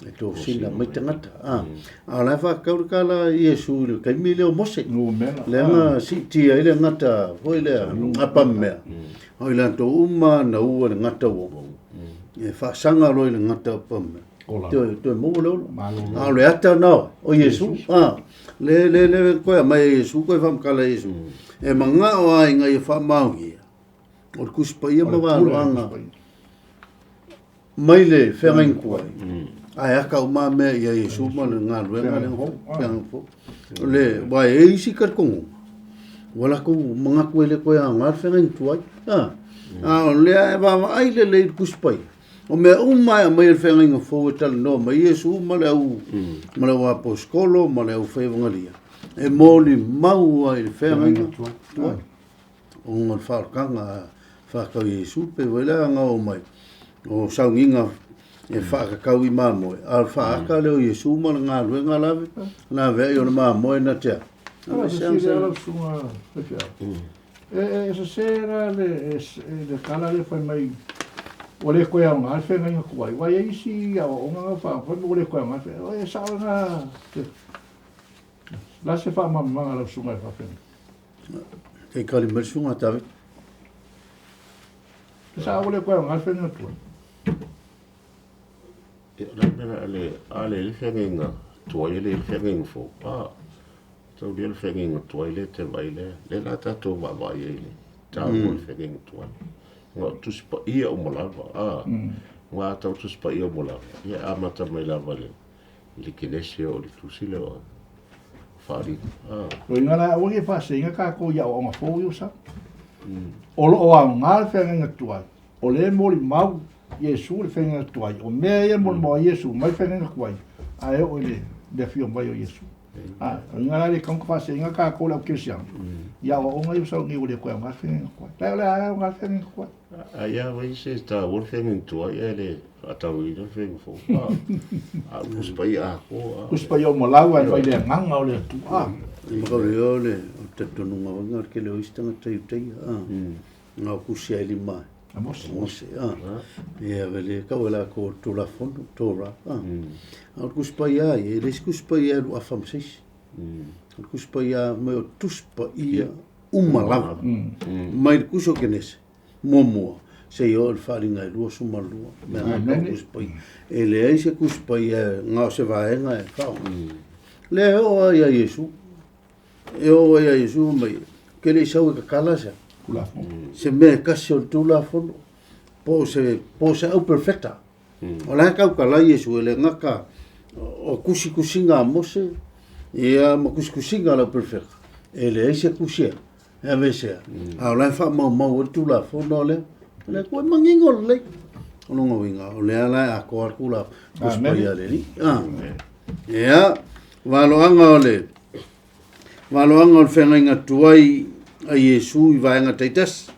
E tosina mai tagata. A, a o la e faakau le tala a Iesu i le taimi lea o Mose. Lea na siitia ai le gata foi lea apamea. O i latou uma na ua le gata ua. E faasaga loa i le gata apamea. Toe, toe maua le ola. A o le ata na o Iesu. A, le, le, le, koe aumai e Iesu, koe faamatala e Iesu. E manao lava ina ia faamaonia. O le Tusi Paia ma valoaga mai le feagaiga tuai, ae aka uma mea ia Iesu ma le galuega lea feagaiga fou. O le, aua e i ai isi talitonuga, ua latou manatu e le toe aoga le feagaiga tuai. A, a o lea e vaavaai lelei i le Tusi Paia, o mea uma e aumai e le feagaiga fou e talanoa mai Iesu ma le au, ma le au aposetolo ma le aufaievagalia, e molimau ai i le feagaiga tuai. Ona o le faaolataga a faatau i Iesu, pei foi lea na oo mai o sauniga e faatatau i mamoe, a o le faaata lea o Iesu ma le galuega lave, laveai o le mamoe na te a. Ala fesili a lau susuga faifeau. E sese la le le tala lea fai mai ua le toe aoga le feagaiga tuai. Aua e i ai isi aoaoga na fai mai ua le toe aoga le feagaiga. E sao lena, la se faamalamalamaga a lau susuga e faafeagaiga. Kei kali mai le susuga a David. E sao ua le toe aoga le feagaiga tuai. Ia, la mea a le, a le le feagaiga tuai, e le le feagaiga fou. A, tau lia le feagaiga tuai lea te vaai lea. Lea la tatou vaavaai ai le taua o le feagaiga tuai. Nga o Tusi Paia uma lava, a, nga tau Tusi Paia uma lava. Ia, e amata mai lava le, i le Kenese o le Tusi lea o Faaaliga. A. Loiga la, aua ne i faaseseina tatou i aoaoga fou ia ua sau. O lo o aoga le feagaiga tuai, o lea e molimau Iesu i le feagaiga tuai. O mea ia e molimau ai Iesu mai le feagaiga tuai, ae oo i le afio mai o Iesu. A, loiga la e le tatau ona faaseseina tatou le au kerisiano i aoaoga ia ua sau nei ua le toe aoga le feagaiga tuai. La o le a aoga le feagaiga tuai. Ai a wai se taua le feagaiga tuai ae le faatauina le feagaiga fou. A, a Tusi Paia atoa. Tusi Paia uma lava e fai le agaga o le Atua. E makauli o le talitonuga foi na o le tele o isi tagata i uta ia. A, na o tusi lava e lima. A Mose. Mose, a. Ia, vele kau e la ko Tulafono, Torah, a. A o le Tusi Paia ia, e le isi Tusi Paia e luafa ma se isi. O le Tusi Paia mai o Tusi Paia uma lava. Mai le Tusi o Kenese, muamua, seia oo i le Faaaliga e 22, mea atoa o Tusi Paia. E leai se Tusi Paia na o se vaega e faaaoga. Lea e oo lava ia Iesu. E oo ai a Iesu mai, ke le i sau e kakala se Tulafono. Se mea e kasi o le Tulafono, po o se, po o se au perfecta. O la e tautala Iesu e le gata o tusitusiga a Mose, ia ma tusitusiga a le au perfecta. E leai se tusi e aveesea, a o la e faamaumau ai le Tulafono lea. O le Atua e manino lelei. O lona uiga, o lea la e atoa le Tulafono, Tusi Paia a le Alii. Ia, valoaga o le valoaga o le feagaiga tuai a Iesu i vaega taitasi.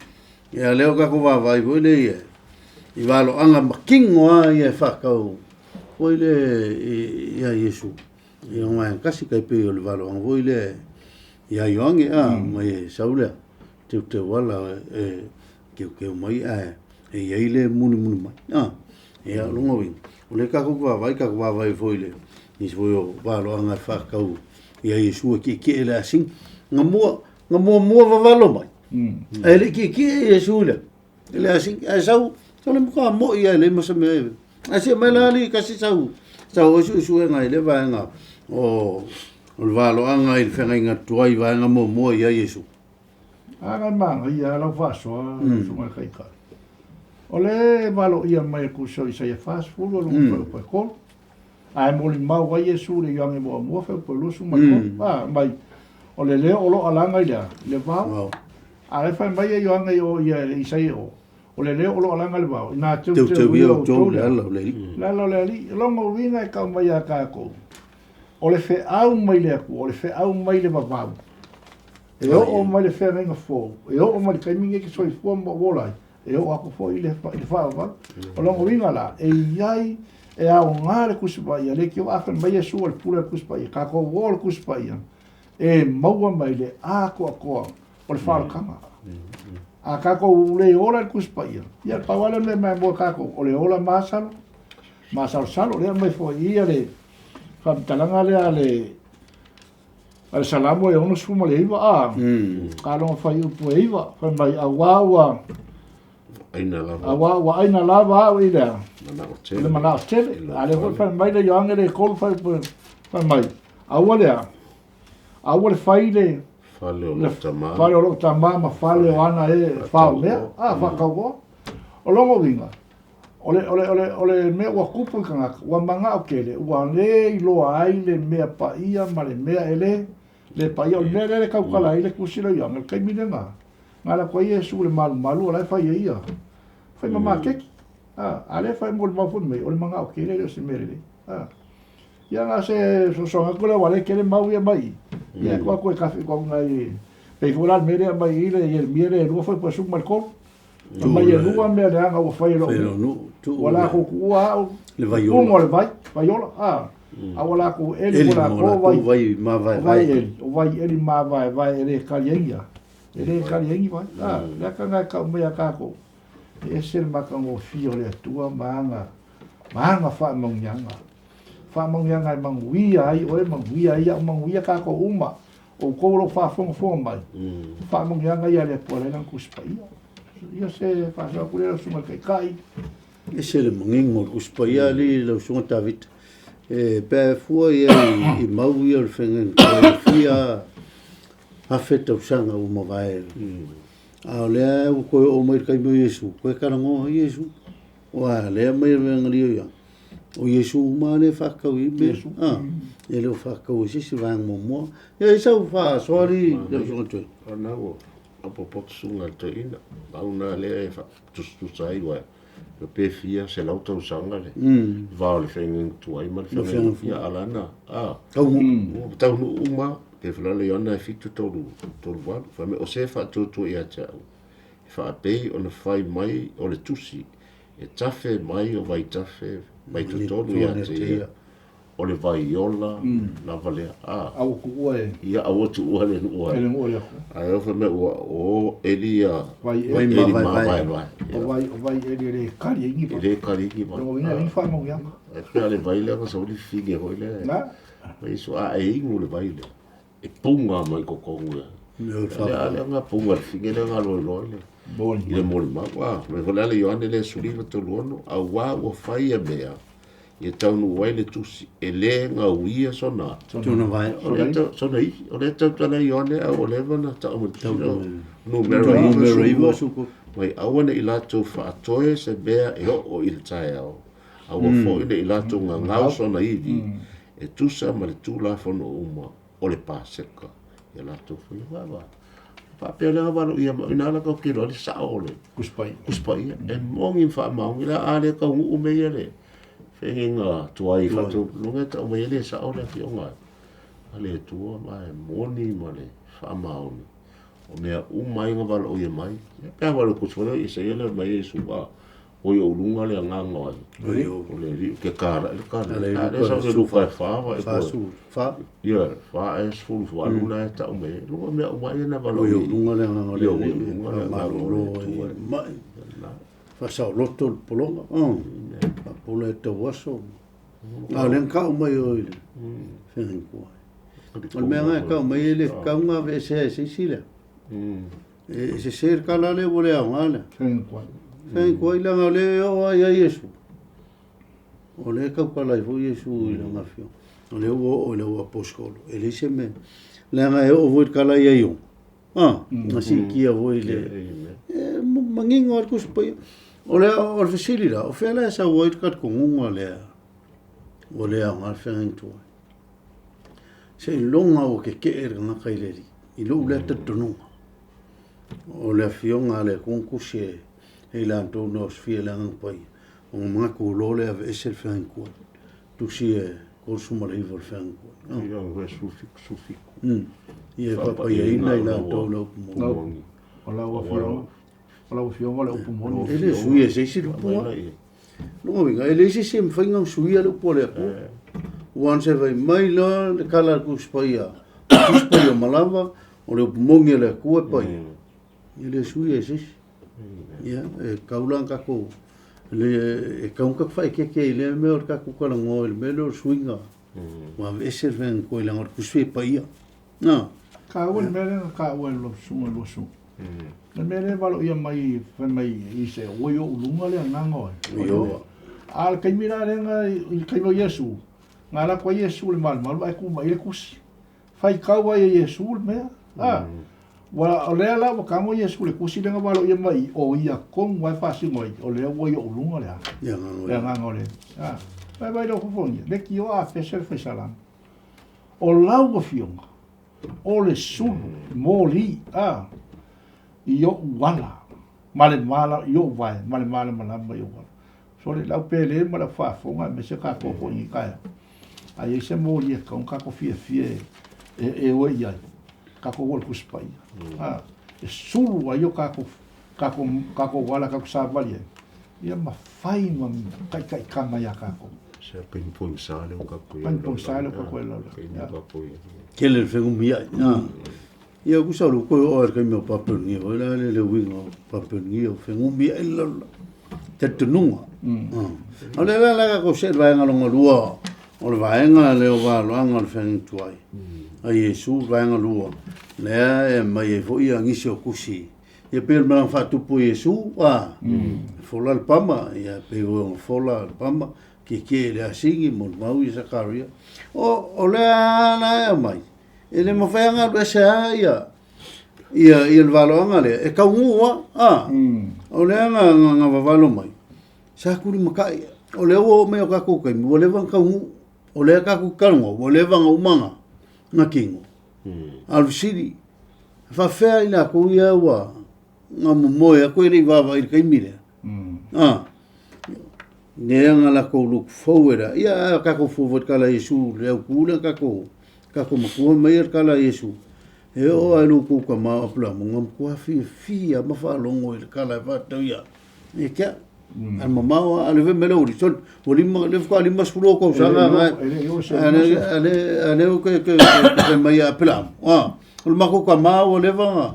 Ia lea o tatou vaavaai foi lea ia i valoaga ma tino lava ia e faatau foi lea ia Iesu. Ia o vaega tasi tai pei o le valoaga foi lea ia Ioane a mai e sau lea teuteu ala e teuteu mai ae e i ai le mulimuli mai. A, ia o lona uiga, o lea tatou te vaavaai, tatou vaavaai foi i le nisi foi o valoaga e faatatau ia Iesu e tietie i le asini. Na mua, na muamua vavalo mai, ae le i tietie Iesu i le, i le asini. Ae sau, sau le matua moi lava e leai ma se mea e... Ae se mai la alii kasi sau, sau ai suesuega i lea vaega o, o le valoaga i le feagaiga tuai vaega muamua ia Iesu. A na manaia lava lau faasoa lau susuga i le Taitai. O le valoia mai e Kuso Isaia 40 o lona fuaiupu e 3. Ae molimau ai Iesu i le Ioane muamua fuaiupu e 23. A mai o le leo o lo o alaga i le a? I le vao. A o lea e fai mai e Ioane i o ia Isaia o o le leo o lo o alaga i le vao, inā teuteuia outou le ala o le Alii. Le ala o le Alii. O lona uiga e tau mai ia tatou, o le feau mai le Atua, o le feau mai le vavau, e oo mai le feagaiga fou, e oo mai le taimi lenei e te soifua ma ou ola ai, e oo atu foi i le faavavau. O lona uiga la, e i ai, e aoga le Tusi Paia, le leitioa a fai mai Iesu o le pule o le Tusi Paia, tatou o le Tusi Paia, e maua mai le atoatoa o le faaolataga. A tatou le ola i le Tusi Paia, ia pau lava lea o le mea e maimoa tatou, o le ola masalo, masalosalo. Lea aumai foi i i le faamatalaga lea a le a le Salamo e 69 a, a lona fuaiupu e 9, fai mai, auā ua aina lava. Auā ua aina lava au i le a? Manao tele. I le manao tele. A lea foi fai mai le Ioane le 3 fuaiupu fai mai, aua le a? Aua le fai le fale o lou tamā. Fale o lou tamā ma fale o ana e faomea, a, faatauoa. O lona uiga, o le, o le, o le, o le mea ua tupu i tagata, ua manao tele, ua le iloa ai le mea paia ma le mea e le, le paia. O le mea lea le tautala ai le Tusi lea o Ioane, o le taimi lena, na alu atu ai Iesu i le malumalu o la e fai ai ia, fai ma maketi. A, a lea e fai molimau foi mai, o le manao tele e le o se mea lelei. A, ia na se fesoasoani atu lea, aua o lea e tele mau ia mai i. Ia e tuu atu e kafe atu nai, pei foi la le mea lea mai i le Ieremia lea e 2 foi po o le 13. Fai mai e lua mea leaga ua fai e lou nuu. Ua latou tuua au, le vaiola. Puga o le vai, vaiola, a. A ua latou eli mo latou vai, vai mavaevae. Vai eli, o vai eli mavaevae e le kali ai e le kali ai ni vai. A, lea ka ngai kau mai a kākou. E ese le matagofie o le Atua ma ana, ma ana faamanuiaga. Faamanuiaga e manuia ai oe, manuia ai au, manuia kākou uma. Outou o lo o faafogafoga mai, faamanuiaga ia a le Atua lea e Tusi Paia. Ia se faasoa atu lea lau Susuga i le Taitai. Ese le manino o le Tusi Paia alii lau Susuga Tavita. E pe a fua ia i mau ia o le feagaiga e fia afe tausaga ua mavae. A o lea ua toe oo mai le taimi o Iesu, toe talanoa Iesu. Ua lea mai le feagalia ia. O Iesu uma lea e faatatau i mea. Ah, e le o faatatau i se isi vaega muamua. Ia i sau faasoa alii lau Susuga Toeaina. O lena ua faaopoopo susuga i le toeaina. Pau lena lea e faatusatusa ai aua pe fia selau tausaga le va o le feagaiga tuai ma le feagaiga fou. Ia a la na, a, Taunuu. Ua taunuu uma, pe fulala Ioane e 7, 3, 3, 8. Fai mai, o se faatuatua ia te au, e faapei ona fai mai o le tusi, e tafe mai o vaitafe mai totonu ia te ia. O le vaiola lava lea. A. A ua tuua e. Ia, a ua tuua le nuu e le nuu o le Atua. Ae o fai mai ua o eli ia vai eli mavaevae. O vai o vai eli e le kali ai ni vai. E le kali ai ni vai. O lona uiga e leai ni faamanuiaga. E pei o le vai lea na sau ai le fifine foi lea. Na. Fai Iesu, a e inu le vai lea, e puga mai totonu ia. Lea lea na puga le fifine lea na loeloe le i le molimau. A, fai mai foi la le Ioane lea 19, 36, auā ua fai ia mea, ia taunuu ai le tusi, e lē gauia sona Sona vae. O lea tau, sona ivi. O lea tautala Ioane a ua leva ona tau mai le tusi lea o numera Numera 92. 93. Mai aua ne i latou faatoe se mea e oo i le taeao, aua foi ne i latou gagau sona ivi, e tusa ma le Tulafono uma o le Paseka ia latou faia. Vaava. Faapea lea valo ia ma ina la kau kilo le sao o le Tusi Paia. Tusi Paia. E moni ma faamaoni la a le taunuu me ia le feagaiga tuai faataunuuga e tau mai ai le sao le afioga a le Atua ma e moni ma le faamaoni o mea uma ai na valaauia mai. Ia pe a valo kusi foi lea Isaia le mai Iesu a oi ou luga le agaga o ai. O le alii ke kala le kala. A le sau le luka e fa va e ko. Fa. Ia fa e sefulu valu la e tau mai. Luga mea uma ai na valaauia. Oi ou luga le agaga o le alii. Malolo ai mai. Faasaoloto le pologa. Faapola e tau aso. A o lea na kau mai o i le feagaiga. O le mea lena e kau mai e le tatau ona aveesea e se isi lea. E sese le tala lea ua le aoga lea. Feagaiga leaga o lea e oo lava ia Iesu. O lea e tautala ai foi Iesu i lana afioga. O lea ua oo i le au aposetolo. E leai se mea. Leaga e oo foi i le tala ia Iona. Na siitia foi i le... E manino lava le Tusi Paia. O le, o le fesili la, o fea la e sau ai le talitonuga lea ua le aoga le feagaiga tuai? Seiloga ua tetee le tagata i le Alii, i lou lea talitonuga. O le Afioga a le Atua na tusi e i latou na osofia i le Agaga Paia, ona manatu loa lea e aveese le feagaiga tuai. Tusi e 39 o le feagaiga tuai. Ia, o le 17, 17. Ia e faapaiaina i latou le upu moni. O lau Afioga, o lau Afioga o le upu moni. E le suia e se isi le upu. Lona uiga, e leai se isi e mafai ona suia le upu a le Atua. Ua ona fai mai la le tala a le Tusi Paia, Tusi Paia malava, o le upu moni a le Atua e paia. E le suia e se isi. Ia, e tatau la ona tatou, e tatau ona tatou faaeteete i lea mea o le tatou talanoa i le mea lea o le suiga. Ua aveese le feagaiga leaga o le Tusi Paia. Na. Taua le mea lea na taua e lou susuga Luasu. Le mea lea e valoia mai fai mai i se oi ou luga le agaga oe. Ioa. A o le taimi la lea na i le taimi o Iesu, na alu atu ai Iesu i le malumalu ae tu mai le tusi. Faitau ai e Iesu le mea. A, ua o lea la ua tago Iesu i le tusi lea na valoia mai i, o ia tonu lava e faasino ai, o lea ua i ou luga le a? Le agaga o le. A, vaivai lea o fofogia, leitioa a pese le faisalama. O lau Afioga, o le sulu moli a i oʻu ala ma le mala i oʻu vae ma le malamalama i ou ala. So le lau pele ma lau faafofoga aemaise tatou foi i lenei taeao, a i ai se moli e tatau ona tatou fiafia e o i ai, tatou o i le Tusi Paia. A, e sulu ai o tatou tatou tatou ala tatou savali ai, ia ma fai ma taitaitama iā tatou. Se painipogisa lea ua tatou i ai. Painipogisa lea ua tatou i ai. Tele le fegumiai. Ia kusa o le koe o le kaimi o Papua foi la le le uiga o Papua o fegumiai le lalolagi. Talitonuga. O le la la tatou see i le vaega lona lua o le vaega lea o valoaga o le feagaiga tuai a Iesu le vaega lua lea e aumai ai foi nisi o tusi. Ia pei o le malaga faatupu a Iesu, a, fola le pama, ia pei foi ona fola le pama, tietie i le asini, molimau ia Sakaria. O, o lea la e aumai, e le mafai ona alu ese lava ia, ia, ia le valoaga lea, e taunuu lava, a. O lea na, na, na vavalo mai, sa tulimatai, o lea ua oo mai i o tatou taimi, ua leva ona taunuu. O lea tatou te talanoa, ua leva ona uma ona tino. A o le fesili, e faapefea i latou ia ua na momoe atu e le i vaavaai i le taimi lea? A, lea na latou look forward a, ia a tatou fua foi i le tala a Iesu, le autu lea tatou, tatou matua mai le tala a Iesu, e oo lava i lo outou tama o Aperamo, na matua fiafia ma faalogo i le tala e faatatau ia ia te au. Ae mamao a le fai mai le uli, sole, ua lima, lea faatoa 50 tausaga a le, a le o ke, ke, ke fai mai ia Apelaamu, a, o le matou tama ua leva ona,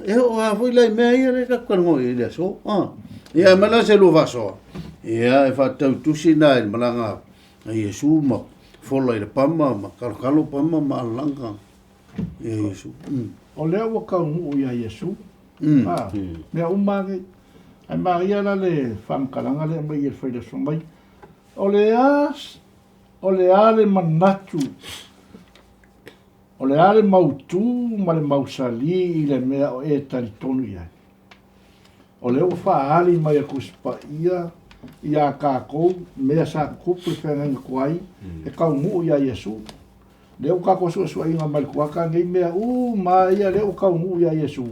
e oo lava foi la i mea ia lea tatou talanoa i ai i le aso, a. Ia, aumai la se lua faasoa, ia, e faatatau i tusi na i le malaga a Iesu ma fola i le pama ma kalokalo pama ma alalaga ia Iesu. O lea ua taunuu ia Iesu, a, mea uma lava nei. Ae maria la le faamatalaga lea e aumai i le faileso mai, o le a, o le a le manatu, o le a le mautu ma le mausali i le mea o e talitonu i ai? O lea ua faaali mai e Tusi Paia iā tatou mea sa tutupu i le feagaiga tuai e taunuu iā Iesu. Lea ua tatou suesueina mai le tuata nei mea uma ia lea ua taunuu iā Iesu.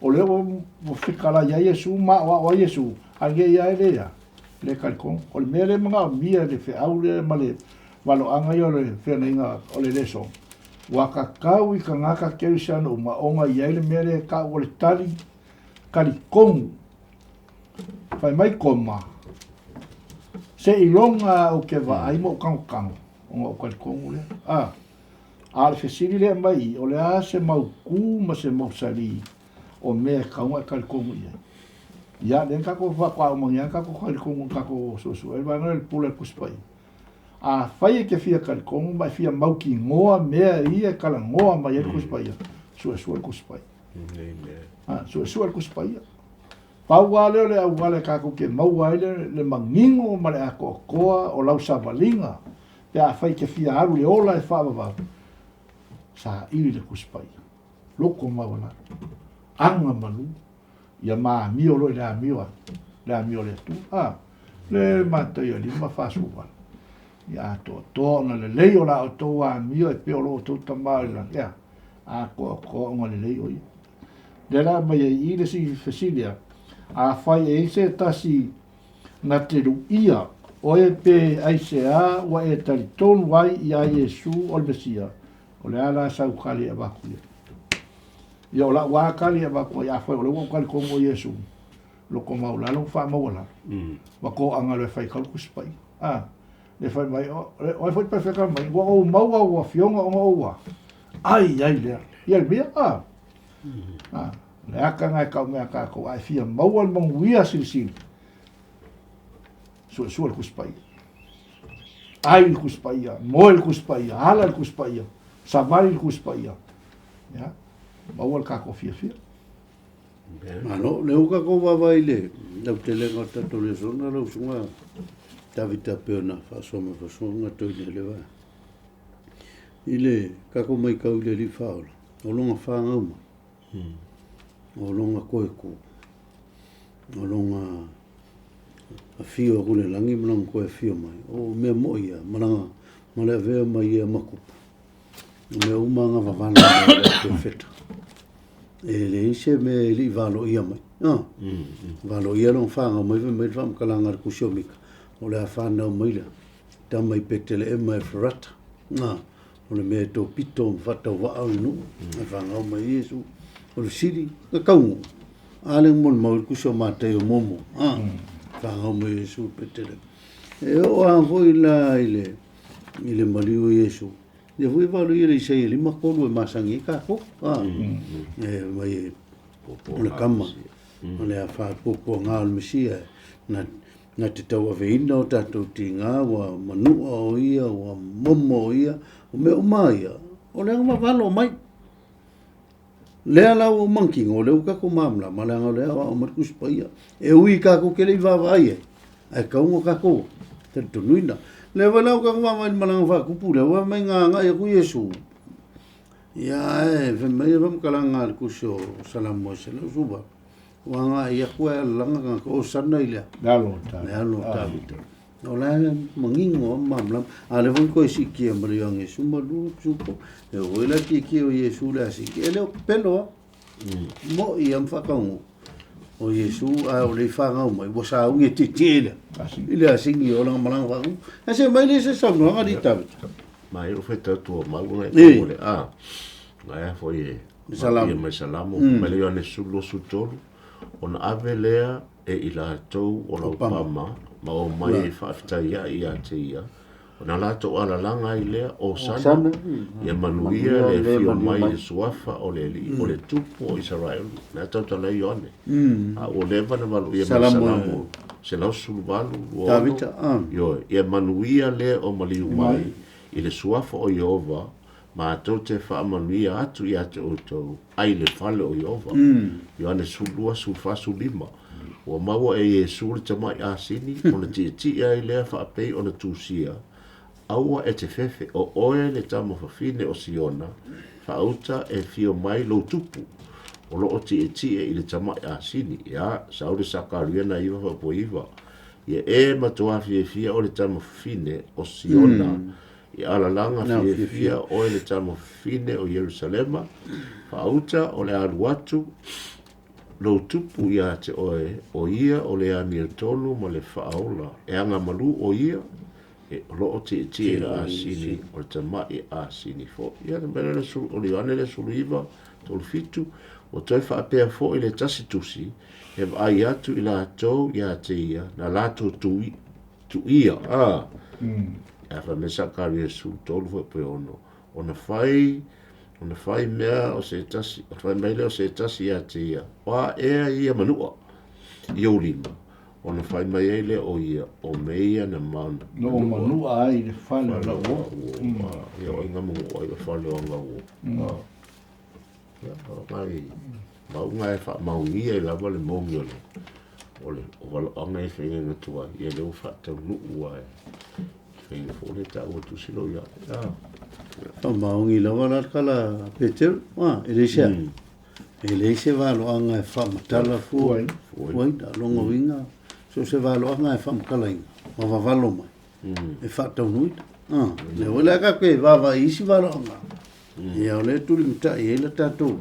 O lea ua fetalai ai Iesu ma aoao ai Iesu, a nei ia e le a, le talitonu. O le mea lea e manaomia e le feau lea ma le valoaga ia o le feagaiga o le leso, ua tatau i tagata kerisiano uma ona i ai le mea lea e tau o le tali talitonu. Fai mai koma, Seiloga ou te vaai ma ou tangotango, ona ou talitonu lea. A, a o le fesili lea e aumai i i, o le a se mautū ma se mausali o mea e tatau ona e talitonu i ai? Ia, lea na tatou faatoa uma nei lava tatou talitonu i tatou suesue le vaega lea o le pule a le Tusi Paia. Afai e te fia talitonu ma e fia mautinoa mea ia e talanoa mai ai le Tusi Paia, suesue le Tusi Paia. Suesue le Tusi Paia. Pau lava lea o le auala e tatou te maua ai le, le manino ma le atoatoa o lau savaliga pe afai e te fia alu i le ola e faavavau, saili le Tusi Paia. Loko maualalo. Aga malu. Ia ma amio loa i le amio a le amio a le Atua. A, le Mataio 5, 48. Ia atoatoa ona lelei o la outou amio e pei o lo outou Tama o i le lagi. Ea, atoatoa ona lelei o ia. Lea la aumai ai i i le isi fesili a, afai e i ai se tasi na te luia oe pe aisea ua e talitonu ai iā Iesu o le Mesia, o le a la sau tali e avatu i ai? Ia o lau lava tali e avatu ai, afai o lea ua ou talitonu o Iesu, loko maualalo ma faamaualalo, ma toaga loa e fai kau Tusi Paia. A, le fai mai, o ai foi perofeta mai, ua ou maua au afioga ona ou a, ai ai lea. Ia le mea, a, a, le aka na e kau mea kākou, a e fia maua le manuia silisili, suesue le Tusi Paia. Ai le Tusi Paia, moe le Tusi Paia, ala le Tusi Paia, savali le Tusi Paia. Ia, maua le kākou fiafia. Malo, le ua kākou vaavaai i le lautelega o le tatou lesona lau usuga Tavita pei ona faasoa mai faasoaga toeaina i le va. I le kākou maitau i le Alii Faaola, o lona fanau mai, o lona toe kū, o lona afio atu i le lagi ma lona toe afio mai, o mea moi ia, ma lana, ma le avea mai ia ma kupu. O mea uma na vavalo mai e le perofeta. E leai se mea e le i valoia mai. Ah. Valoia lona fanau mai fai mai le faamatalaga a le Tusi o Mika, o le a fanau mai le tama i Peteleema Eferata. Ah. O le mea e topito ma faatauvaa o le nuu, e fanau mai Iesu. O le sili, na taunuu. A le molimau i le Tusi o Mataio muamua. Ah. Fanau mai Iesu i Peteleema. E oo lava foi la i le i le maliu o Iesu. Ia foi valo ia le Isaia 53 e masani ai tatou. Ah, e mai e o le kama, o le a faapuapuaga o le Mesia, na, na te tauaveina o tatou tiga, ua manua o ia, ua momo o ia, o mea uma ia, o le agavavalo mai. Lea la ua manukino, o lea ua tatou malamalama, leaga o lea e aoao mai le Tusi Paia. E ui tatou te le i vaavaai ai, ae tatau ona tatou talitonuina. Lea foi la ua tatou vaavaai i le malaga faatupu lea, ua mai na agai atu Iesu, ia ae fai mai le faamatalaga a le Tusi o Salamo e 118, ua agai atu ae alalaga tagata, Hosana i le alo o Tavita. O la e manino lava ma malamalama. A o lea foi na toe siitia ma le Ioane 12 12, e oo foi la tietie o Iesu le a siitia. E le o pepelo lava. Mo'i lava ma faataunuu o Iesu, a o le i fanau mai, ua sauni e tietie i le, i le asini o lana malaga faataunuu. Ae se aumai lea se saunoaga alii Tavita. Ma e o fai tua mau na e le a. Na e foi e Salamo. Mai Salamo, mai le Ioane 12 23, ona ave lea e i latou o laupama ma omai e faafetaiaʻi iā te ia, ona latou alalaga ai lea, Osana, ia manuia le afio mai i le suafa o le Alii, o le Tupu o Isaraelu. Na tautala ai Ioane. A ua leva ona valoia mai Salamo 118, 26, ioe, ia manuia le o maliu mai i le suafa o Ieova, matou te faamanuia atu iā te outou ai le fale o Ieova. Ioane 12, 14, 15. Ua maua e Iesu le tamai asini, ona tietie ai lea faapei ona tusia, Aua e te fefe, o oe le tama fafine o Siona, faauta e fio mai lou tupu, o loo tietie i le tamai asini. Ia, sau le Sakaria na iva faapua iva. Ia e matuā fiafia o le tama fafine o Siona, i alalaga fiafia oe le tama fafine o Ierusalema, faauta o le alu atu lou tupu iā te oe, o ia o le amiotonu ma le faaola, e agamalu o ia, e o loo tietie i le asini o le tamaʻi asini foʻi. Ia le mea lea o le Ioane lea 19, 37, ua toe faapea foʻi le tasi tusi, e vaai atu i latou iā te ia, na latou tui, tuia, a. A fai mai Sakaria 13 foi pe ono, ona fai, ona fai mea o se tasi, ona fai mai lea o se tasi ia te ia, o a ea ia manua i ou lima, ona fai mai ai lea o ia, o mea ia na manua. Na o manua ai le fale o lau uo. Ia o inga manua ai o fale o anga uo. Ia, o ngai, maunga e faamaonia i lava le moni o le, o le o valoaga e faiga tuai, ia lea ua faataunuu ai. Faiga foi le taua tusi lo ia. Faamaoni lava la kala Peteru, e leai se e leai se valoaga e faamatala fua fuaina loga uiga so o se valoaga e faamatalaina ma vavalo mai e faataunuuina. Lea foi la tatou te vaavaai i isi valoaga, ia o lea e tulimatai ai le tatou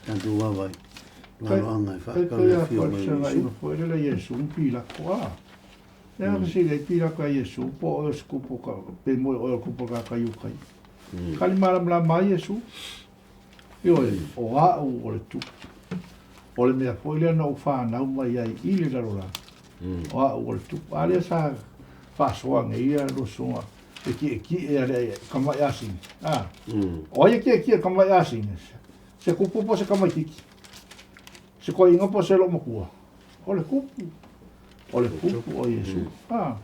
vaavaai valoaga e faatatau i le afio mai o Iesu. Foi lele Iesu ma Pilato a. E a fesili ai Pilato ia Iesu po o oe o se kupu ka pe moe oe o le kupu o le tagata Iutai. Tali malamalama ai Iesu. Ioe, o a'u o le tupu. O le mea foi lea na ou fanau mai ai i le lalolagi. O a'u o le tupu. A lea sa faasoa nei ia lusuga e tietie a le tamaʻi asini. A. O ai e tietie tamaʻi asini? Se kupu po o se tamaititi? Se toeaina po o se loomatua? O le tupu. O le tupu o Iesu. A.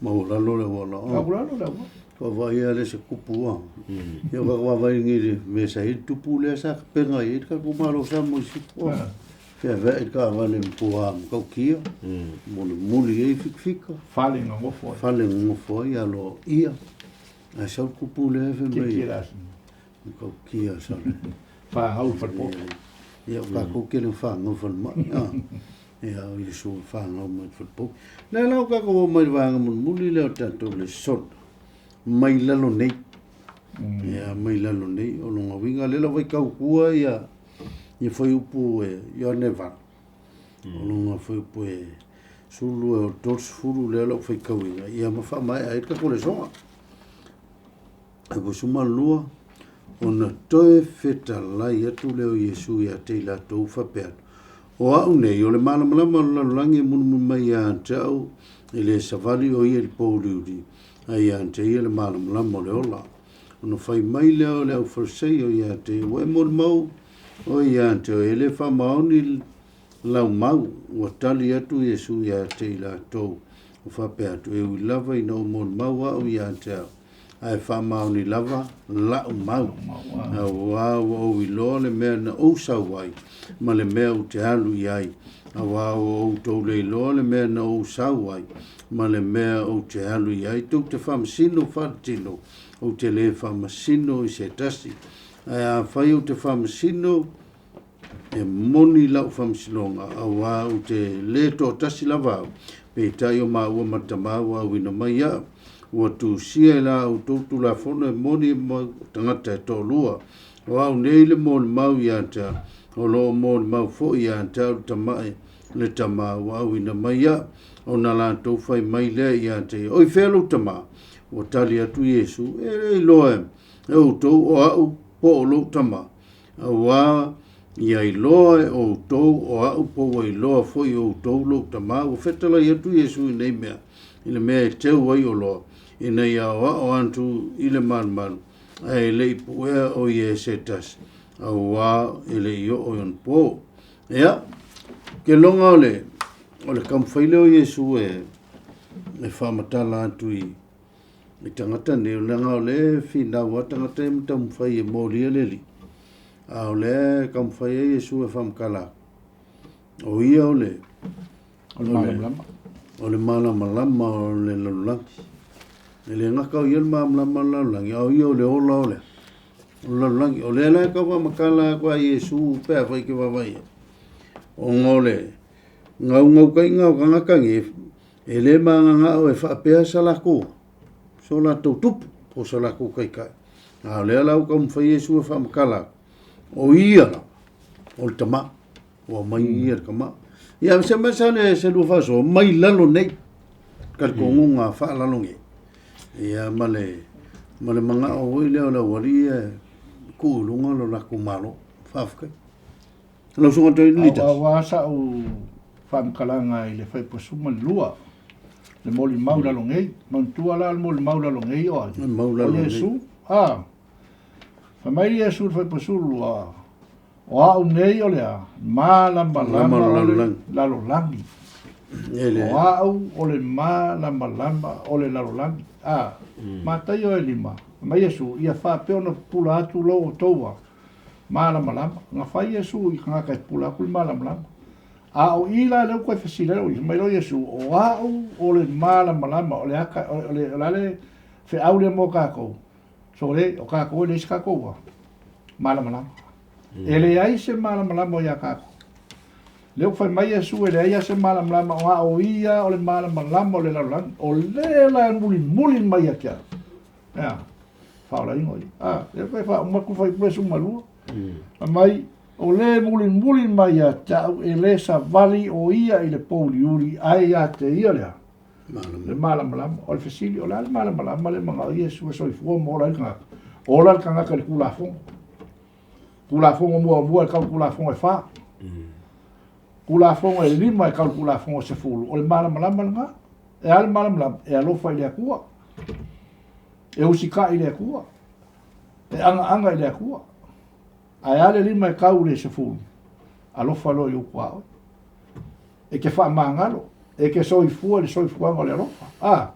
Maualalo le auala. Maualalo le auala. Vaavaai lava le se kupu a. Ia ka vaavaai nei le mea sa i ai le tupu lea sa pega i ai le tatou Malo Samoa i Sifua. Feaveai le taavale ma puā ma tautia, mulimuli ai fikafika. Fale nonofo ai. Fale nonofo ai alo ia. Ae sau le kupu lea fai mai. Tietie le asini. Ma tautia sa le. Whāngau whalepoto. Ia, o kākou kele o whāngau whalemai. Ia, o Iesu e whāngau mai te whalepou. Lea la o kākou o mai le vaega mulimuli lea o tatou lesona. Mai lalo nei. Ia, mai lalo nei. O lona uiga, lea lava i kaukua ia, ia fuaiupu e Ioane 8. O lona fuaiupu e 12 o 30 lea lau faitauina, ia ma faamaea ai le tatou lesona. 12, ona toe fetalai atu lea o Iesu ia te i latou faapea atu, O a'u nei, o le malamalama o le lalolagi e mulimuli mai iā te au, e le savali o ia i le pōuliuli, a iā te ia le malamalama o le ola. Ona fai mai lea o le aufaleseio ia te ia, Ua e molimau oe iā te oe, e le faamaoni lau mau. Ua tali atu Iesu ia te i latou, ua faapea atu, E ui lava ina ou molimau a'u iā te au, ae faamaoni lava la'u mau, auā ua ou iloa le mea na ou sau ai, ma le mea ou te alu i ai, auā ua outou le iloa le mea na ou sau ai, ma le mea ou te alu i ai. Tou te faamasino faaletino, ou te lē faamasino i se tasi, ae afai ou te faamasino, e moni la'u faamasinoga, auā ou te lē toatasi lava au, peitai o maua ma Tamā ua auina mai iaʻu. Ua tusia e la outou Tulafono e moni mau tagata e toalua. O au nei le molimau iā te au, o loo molimau foʻi iā te au le tamaʻi le Tamā ua auina mai iaʻu. Ona latou fai mai lea iā te ia, Oi fea lou Tamā? Ua tali atu Iesu, E le iloa e outou o aʻu po o lou Tamā. Auā Ia iloa e outou o a'u po ua iloa foi e outou lou Tamā. Ua fetalai atu Iesu i nei mea, i le mea e teu ai oloa, ina ia aoao atu i le malumalu, ae e le i puea o ia e se tasi, auā e le i oo i ona pō. Ia, ke loga o le, o le taumafai lea o Iesu e, e faamatala atu i, i tagata nei, leaga o lea e finau lava tagata ia ma taumafai e molia le alii. A o lea e taumafai ai Iesu e faamatala atu, o ia o le, O le malamalama. O le malamalama o le lalolagi. E le gata o ia le malamalama o le lalolagi, a o ia o le ola o le o le lalolagi. O lea la e tau faamatala atu a Iesu pe afai e te vaavaai i ai, ona o le naunautaiga o tagata nei, e le mananao e faapea sa latou, so latou tupu po o so latou taitai. A o lea la ua taumafai Iesu e faamatala atu, o ia lava o le Tama. Ua mai ia le Tama. Ia, se mea sa le se lua faasoa, mai lalo nei, talitonuga faalalo nei. Ia, ma le, ma le manao foi lea o le aualii ia e tuu i luga lo latou Malo. Faafetai. Lau Susuga Toeaina Litasi. Aua sa'u faamatalaga i le faipuasuma le lua, le molimau lalogei. Manatua la le molimau lalogei o ai? Molimau lalogei. O Iesu. A. Fai mai Iesu i le faipuasulu lua, O a'u nei o le a? Malamalama o le lalolagi. O a'u o le malamalama o le lalolagi. A. Mataio e lima. Fai mai Iesu, Ia faapea ona pupula atu lou outou a. Malamalama. Na fai Iesu i tagata e pupula atu le malamalama. A o i la lea ua toe fesili ai lou ia, fai mai loa Iesu, O a'u o le malamalama, o le aka, o le, o le a le feau lea mo tatou? Sole, o tatou e leai se tatou malamalama. E leai se malamalama o ia tatou. Lea ua fai mai Iesu e leai lava se malamalama, o a o ia o le malamalama o le lalolagi. O le la e mulimuli mai ia te au. Ea, faaolaina o ia. A, lea fai faauma atu fai pule suma lua. Fai mai, o le mulimuli mai ia te au e le savali o ia i le pouliuli, ae ia te ia lea. Le malamalama. O le fesili, o le a le malamalama le manao Iesu e soifua ma ola ai le tagata? Ola le tagata i le Tulafono. Tulafono muamua e tau Tulafono e fa. Tulafono e lima e tau Tulafono 10. O le malamalama lena. E a le malamalama? E alofa i le Atua. E usitai i le Atua. E agaaga i le Atua. Ae a le lima e tau i le 10? Alofa loa i ou tuaoi. E te faamagalo, e te soifua i le soifuaga o le alofa. A,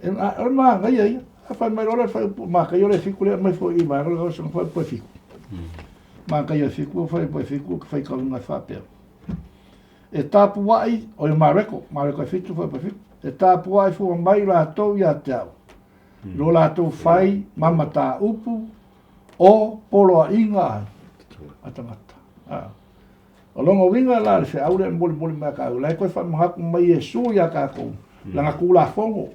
e, o le manaia ia. A fai mai loa le faaiupu, makaia o le fiku lea aumai foi i vaega o le tausaga faaiupu e fiku. Makaia e fiku, faaiupu e fiku, ke faitauina e faapea. E tapua'i, o le Mareko, Mareko e fitu, faaiupu e fitu. E tapua'i fua mai latou ia te au. Lo latou fai ma mataupu o poloaiga ai a tagata. A. O lona uiga la le feau lea e molimoli mai a kāu, la e toe faamanatu mai Iesu iā kākou, lana Tulafono.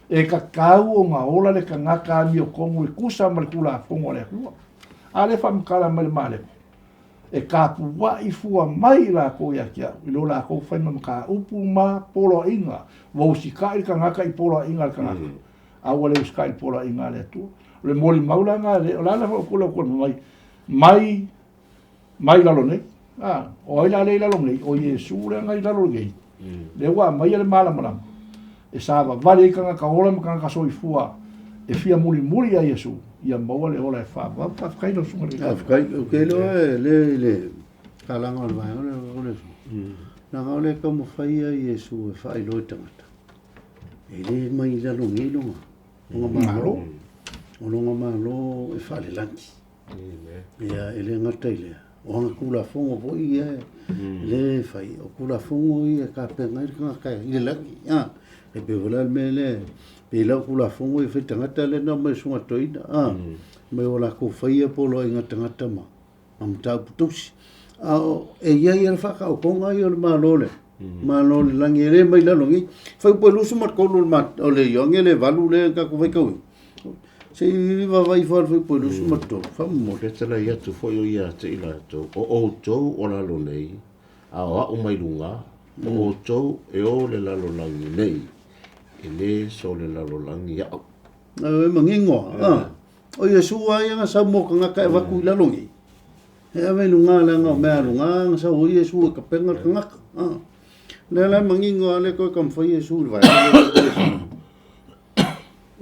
E tatau ona ola le tagata amiotonu e tusa ma le Tulafono a le Atua. A lea e faamatala mai le Mareko, e tapua'i fua mai i lakou ia te au, i lo lakou fai ma mataupu ma poloaiga. Ua usita'i le tagata i poloaiga a le tagata, a ua le usita'i i le poloaiga a le Atua. O le molimau la lena, o le a le faaupu lau mai, mai mai lalo nei. A, o ai la lea i lalo nei? O Iesu lea na i lalo nei. Lea ua aumaia le malamalama e savavali ai tagata ola ma tagata soifua e fia mulimuli ia Iesu, ia maua le ola e faavavau. Faafetai lau susuga i le Faafetai. Ou te iloa e le i le kalaga o le vaega lea o le leaga o lea e taumafai ia Iesu e faailoa i tagata, e le mai i lalo nei lona Malo. O lona Malo e faalelagi. Ia, e le gata i lea, o ana Tulafono foi ia lea e fai, o Tulafono ia e tapena ai le tagata i le lagi. A, e pei foi la le mea lea, pei la o Tulafono ia e fai tagata lea na aumai e le Susuga Toeaina, a, mai o latou faia poloaiga tagata ma mataupu tausi. A o, e i ai lava le faataotoga ia o le Malo lea, Malo o le lagi e le mai lalo nei. Fai upu e 23 o le Ioane le valu lea e tatou faitauina. Se i vaavaai ifo lava le fuaiupu e 23, faamolemole. Fetalai atu foi o ia te i latou, o outou o lalo nei, a o a'u mai luga, o outou e o le lalolagi nei, e le so le lalolagi a'u. E manino lava, o Iesu lava ia na sau mo tagata e avatu i lalo nei. E ave i luga leaga o mea a luga na sau ai Iesu e tapena le tagata. Lea la e manino lava lea toe taumafai Iesu i le vaega lea.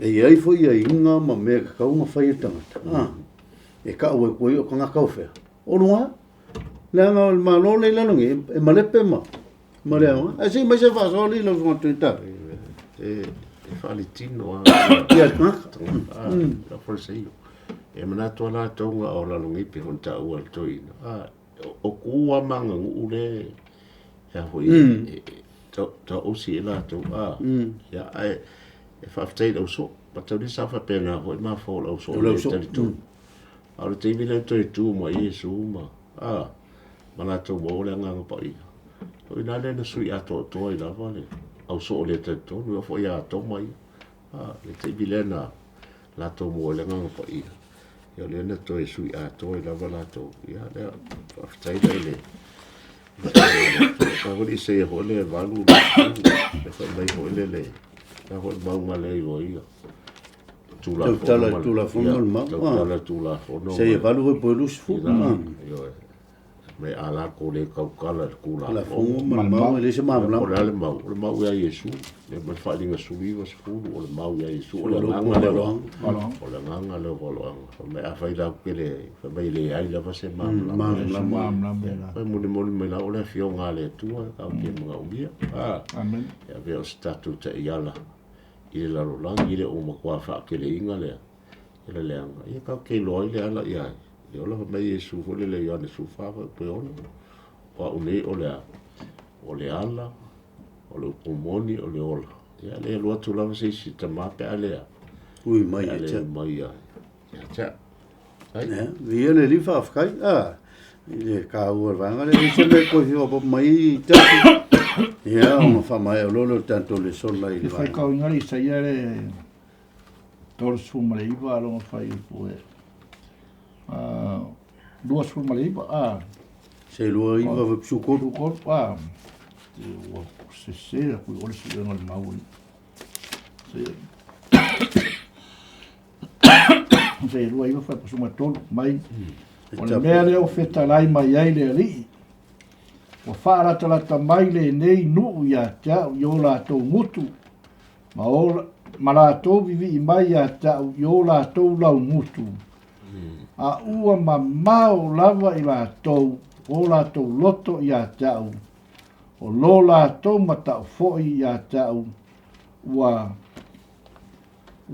E i ai foi aiaiga ma mea e tatau ona fai e le tagata, e tau atu ai o tagata o fea? O luga. Leaga o le Malo lea i lalo nei, e malepe ma ma le aoga. Ae se i mai se faasoa alii lau Susuga Tui-Tala. E faaletino lava ia le tagata. Lau Faleseio. E manatu lava latou na o lalo nei pei ona taua e le toeaina, o tu lava ma aganuu lea e a foi e tausi ai latou, ia, ae e faafetai i le ausoo. Mataulia sa faapena foi mafua o le ausoo O le le ausoo. talitonu. A o le taimi lea na toe tu mai ai Iesu ma ma latou maua le Agaga Paia. O i ina lea na sui atoatoa ai lava le ausoo le talitonu, e oo foi ia Toma ia. Le taimi lea na latou maua ai le Agaga Paia, ia o lea na toe sui atoa ai lava latou. Ia lea, faafetai la i le Sa foi Isaia foi lea 8, le fai mai foi lele, la foi le mauga lea i o ia. Tulafono Tautala i ma le- Tulafono ma le mau. Tautala i Tulafono Isaia ma le- 8 foi po o 20. Ioe. Mai a latou le tautala i le Tulafono. Tulafono ma le mau, e leai se O le malamalama. a le mau? O le mau ia Iesu. Le ma le faaaliga 19, o le mau ia Iesu. O le O le agaga upu lea. valoaga. O le agaga lea o valoaga. Fai mai afai latou te le, fai mai e leai lava se malamalama. Malamalama. Malamalama ia. Fai molimoli mai la o le afioga a le Atua, tatou te manaomia. Amen. E avea o se tatou taiala i le lalolagi le o matua faateleina lea. I le leaga. Ia tatou te iloa ai le ala i ai. Le ola fai mai Iesu foi lele Ioane 14 fai pe ono. O au nei o le a. O le ala, o le upu moni, o le ola. Ia le alu atu lava se isi tama pe a lea. Ui mai Pe a e le tia. mai ia. Ia tia. Ai. Ia, via le li faafetai. I le kāua o le vaega lea. E se mea koe fia faaopoopo mai i tasi. Ia, ona faamaea loa lea o le tatou lesona i le E vaega. faitauina le Isaia le 39 a lona fuaiupu e 29 a Se lua iva foi psukolu. tolu a te ua sese aku i o le suega o le mau i. Se lua iva fuaiupu tolu mai o le mea lea o fetalai mai ai le alii ua faalatalata mai lenei nuu ia te au i o latou gutu ma, o, ma latou vivii mai ia te au i o latou laugutu a ua mamao lava i latou o latou loto ia te au o lo latou matau foi ia te au ua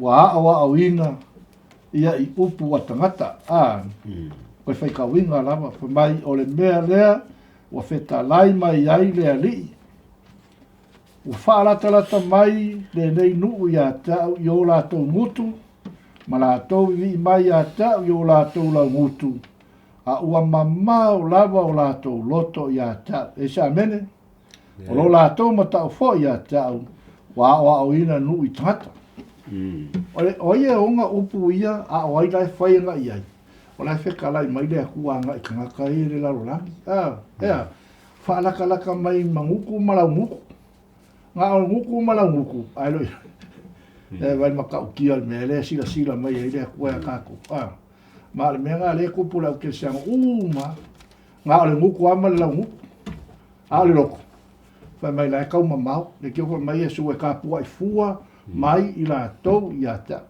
ua aoaoina ia i upu a tagata a koe faitauina lava fai mai o le mea lea ua fetalai mai ai le alii ua faalatalata mai lenei nuu ia te au i o latou gutu ma latou vivii mai ia te au i o latou laugutu a ua mamao lava o latou loto ia te au. E se amene? O lo latou matau foi ia te au ua aoaoina nuu i tagata. O le o ia ona upu ia a o ai la e fai aga i ai. O la e fetalai mai le Atua agai i tagata ia i le lalolagi. Ea, faalatalata mai magutu ma laugutu. Nga o gutu ma laugutu, ae lo e vai matautia le mea lea silasila mai ai le Atua ia tatou. Ma le mea nga le tupu le au kerisiano uma. Nga o le gutu lava ma le laugutu. A o le loto. Fai mai la e tau mamao. Le kio fai mai Iesu e tapuai fua mai i latou ia te au.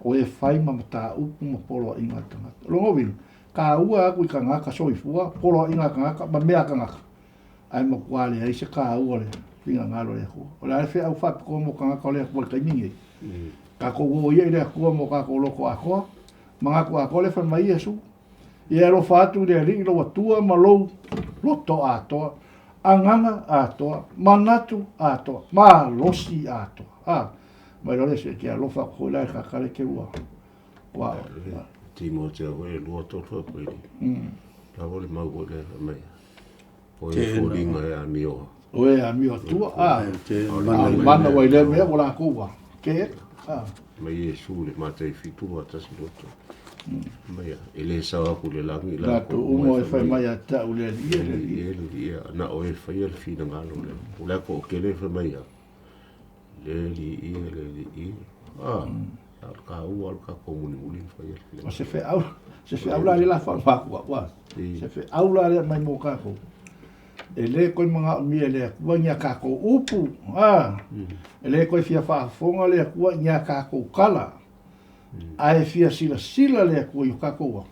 O e fai ma mataupu ma poloaiga a tagata. O lona uiga, taua atu i tagata soifua, poloaiga a tagata ma mea a tagata. Ae matua leai se taua o le finagalo o le Atua. O le a le feau faapitoa mo tagata o le Atua i le taimi lenei. Tatou o ia i le Atua mo tatou loto atoa, manatu atoa le fai mai Iesu. Ia e alofa atu i le Alii lou Atua ma lou loto atoa, agaga atoa, manatu atoa, malosi atoa. Mai loa le se te alofa atu foi la e kakale te ua. Ua. Timoteo foi e lua tolu foi pei. La foi le mau foi le fai mai. O e foliga e amioa. O e amio atua. Te A o le mana mana ua i le mea ua latou ua. Ke. Mai Iesu le Matai 7 a tasi loto. Mai e le sao aku le lagi la Latou uma e fai mai ia te au le Alii e le Alii. E le ia na o e fai le finagalo le. O le ko kele fai mai ia. Le li ia le li ia. A o le taua o le tatou mulimuli na faia le O se feau, se feau la lea la faaaoga atu au, se feau la lea mai mo tatou. E le toe manaomia e le Atua ni a tatou upu, a, e le toe fia faafofoga le Atua i ni a tatou tala, ae fia silasila le Atua i o tatou a,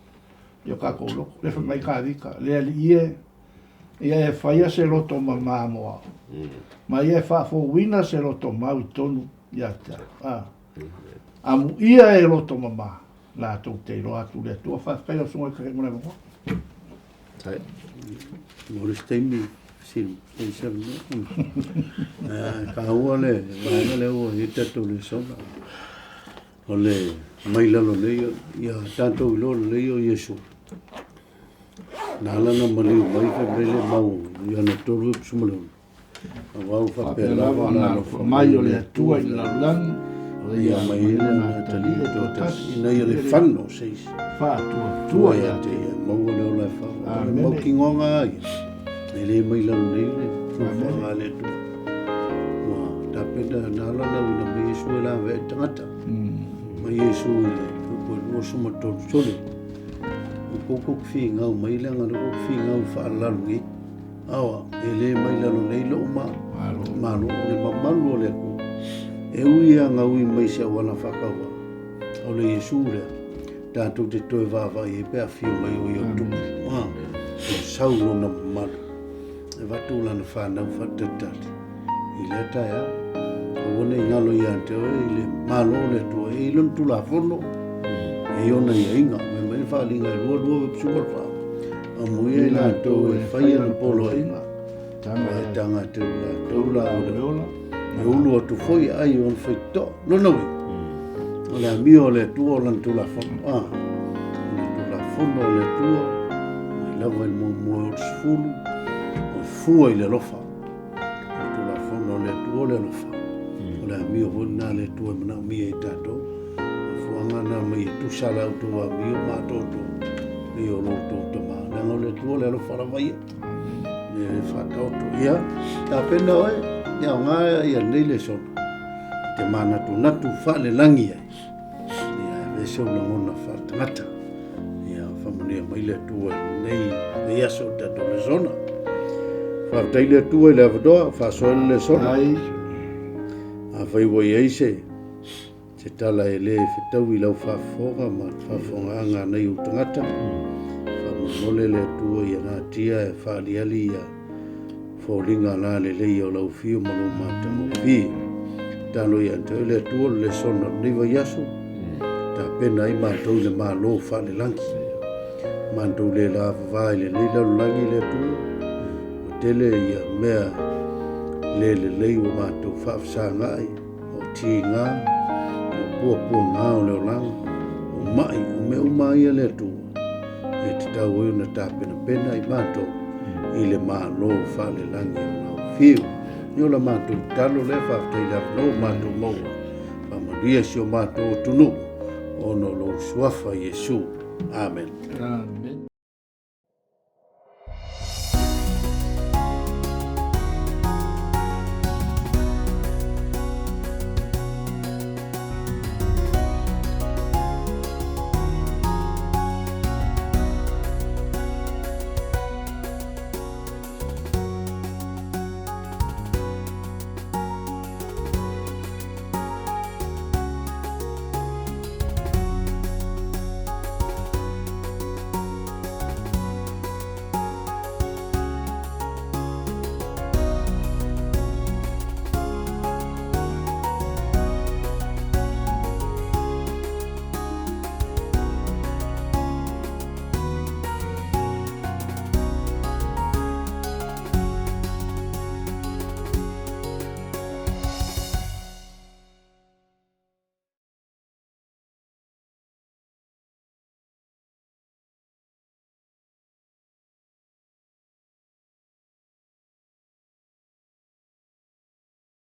i o tatou loto. Lea fai mai Tavita, le Alii e, ia e faia se loto mamā mo au, ma ia e faafouina se loto mau i totonu ia te au. A, amuia e loto mamā, latou te iloa atu le Atua. Faafetai lau Susuga i le Taitai mo le avanoa. Sai. Mo le isi taimi, fesili mai se avanoa. Taua le vaega lea ua i ai tatou lesona. O le mai lalo nei, ia tatou iloa lelei o Iesu. Na ala ona maliu mai fai mai le mau Ioane 3:16. Aua ua faapea lava ona alofa mai o le Atua i le lalolagi, ia mai ai lana Atalii e toatasi, ina ia le fano se isi faatuatua ia te ia, maua le ola e faaauau. O le mautinoaga lava ia, e le mai lalo nei le fuafuaga a le Atua. Ua tapena na ala ona uina mai Iesu e lavea i tagata. Mai Iesu i le upu e 23, ua kou finau mai leaga o lea ua ou finau i faalalu nei. Aoa, e le mai lalo nei lou ma, malo, o le mamalu o le Atua. E ui lava na ui mai se auala faatauvaa, o le Iesu lea, tatou te toe vaavaai ai pe a afio mai o ia o tupu. Ah, o sau lona mamalu, e avatu lana fanau faatalitali i lea taeao. Aua ne i galo ia te oe i le malo o le Atua, e i ai lona Tulafono, e i ai ona aiaiga. Fai mai le faaaliga e lua lua upu suma le fa. Amuia i latou e faia le poloaiga, aua e taga atu i latou la o le ola, e ulu atu foi ai o ona faitotoa. Lona uiga, o le amio a le Atua o lana Tulafono. Ah, o le Tulafono a le Atua, mai lava i le muamua e 60, o fua i le alofa. O le Tulafono a le Atua o le alofa. O le amio foi lena a le Atua e manaomia e tatou. Mafuaaga na mai e tusa la outou amio ma atoatoa i o lo outou tama. Leaga o le Atua o le alofa lava ia. Le faataoto. Ia, tapena oe, e aoga ia lenei lesona. Te manatunatu faalelagi ai. Ia, e vese ou lagona faaletagata. Ia, faamanuia mai le Atua i lenei aso o tatou lesona. Faafetai le Atua i le avanoa, faasoa le lesona. Ai. Afai ua i ai se se tala e le fetaui i lau faafofoga ma le faafofogaaga a nai ou tagata, faamolemole le Atua ia natia e faaliali ia foliga lalelei o lau afio ma lou matagofie. Tatalo ia te oe le Atua o le lesona o lenei vaiaso, tapena ai matou i le Malo faalelagi. Matou le lavava i lenei lalolagi le Atua, ua tele ia mea le lelei ua matou faafesagai, o tiga, o puapuaga o le olaga, o mai, o mea uma ia le Atua, e tatau ai ona tapenapena i matou i le Malo faalelagi o lau Fiu. Ia o la matou tatalo lea, faafetai i le avanoa ua matou maua. Faamanuia si o matou atunuu ona o lou suafa Iesu. Amen. Amen.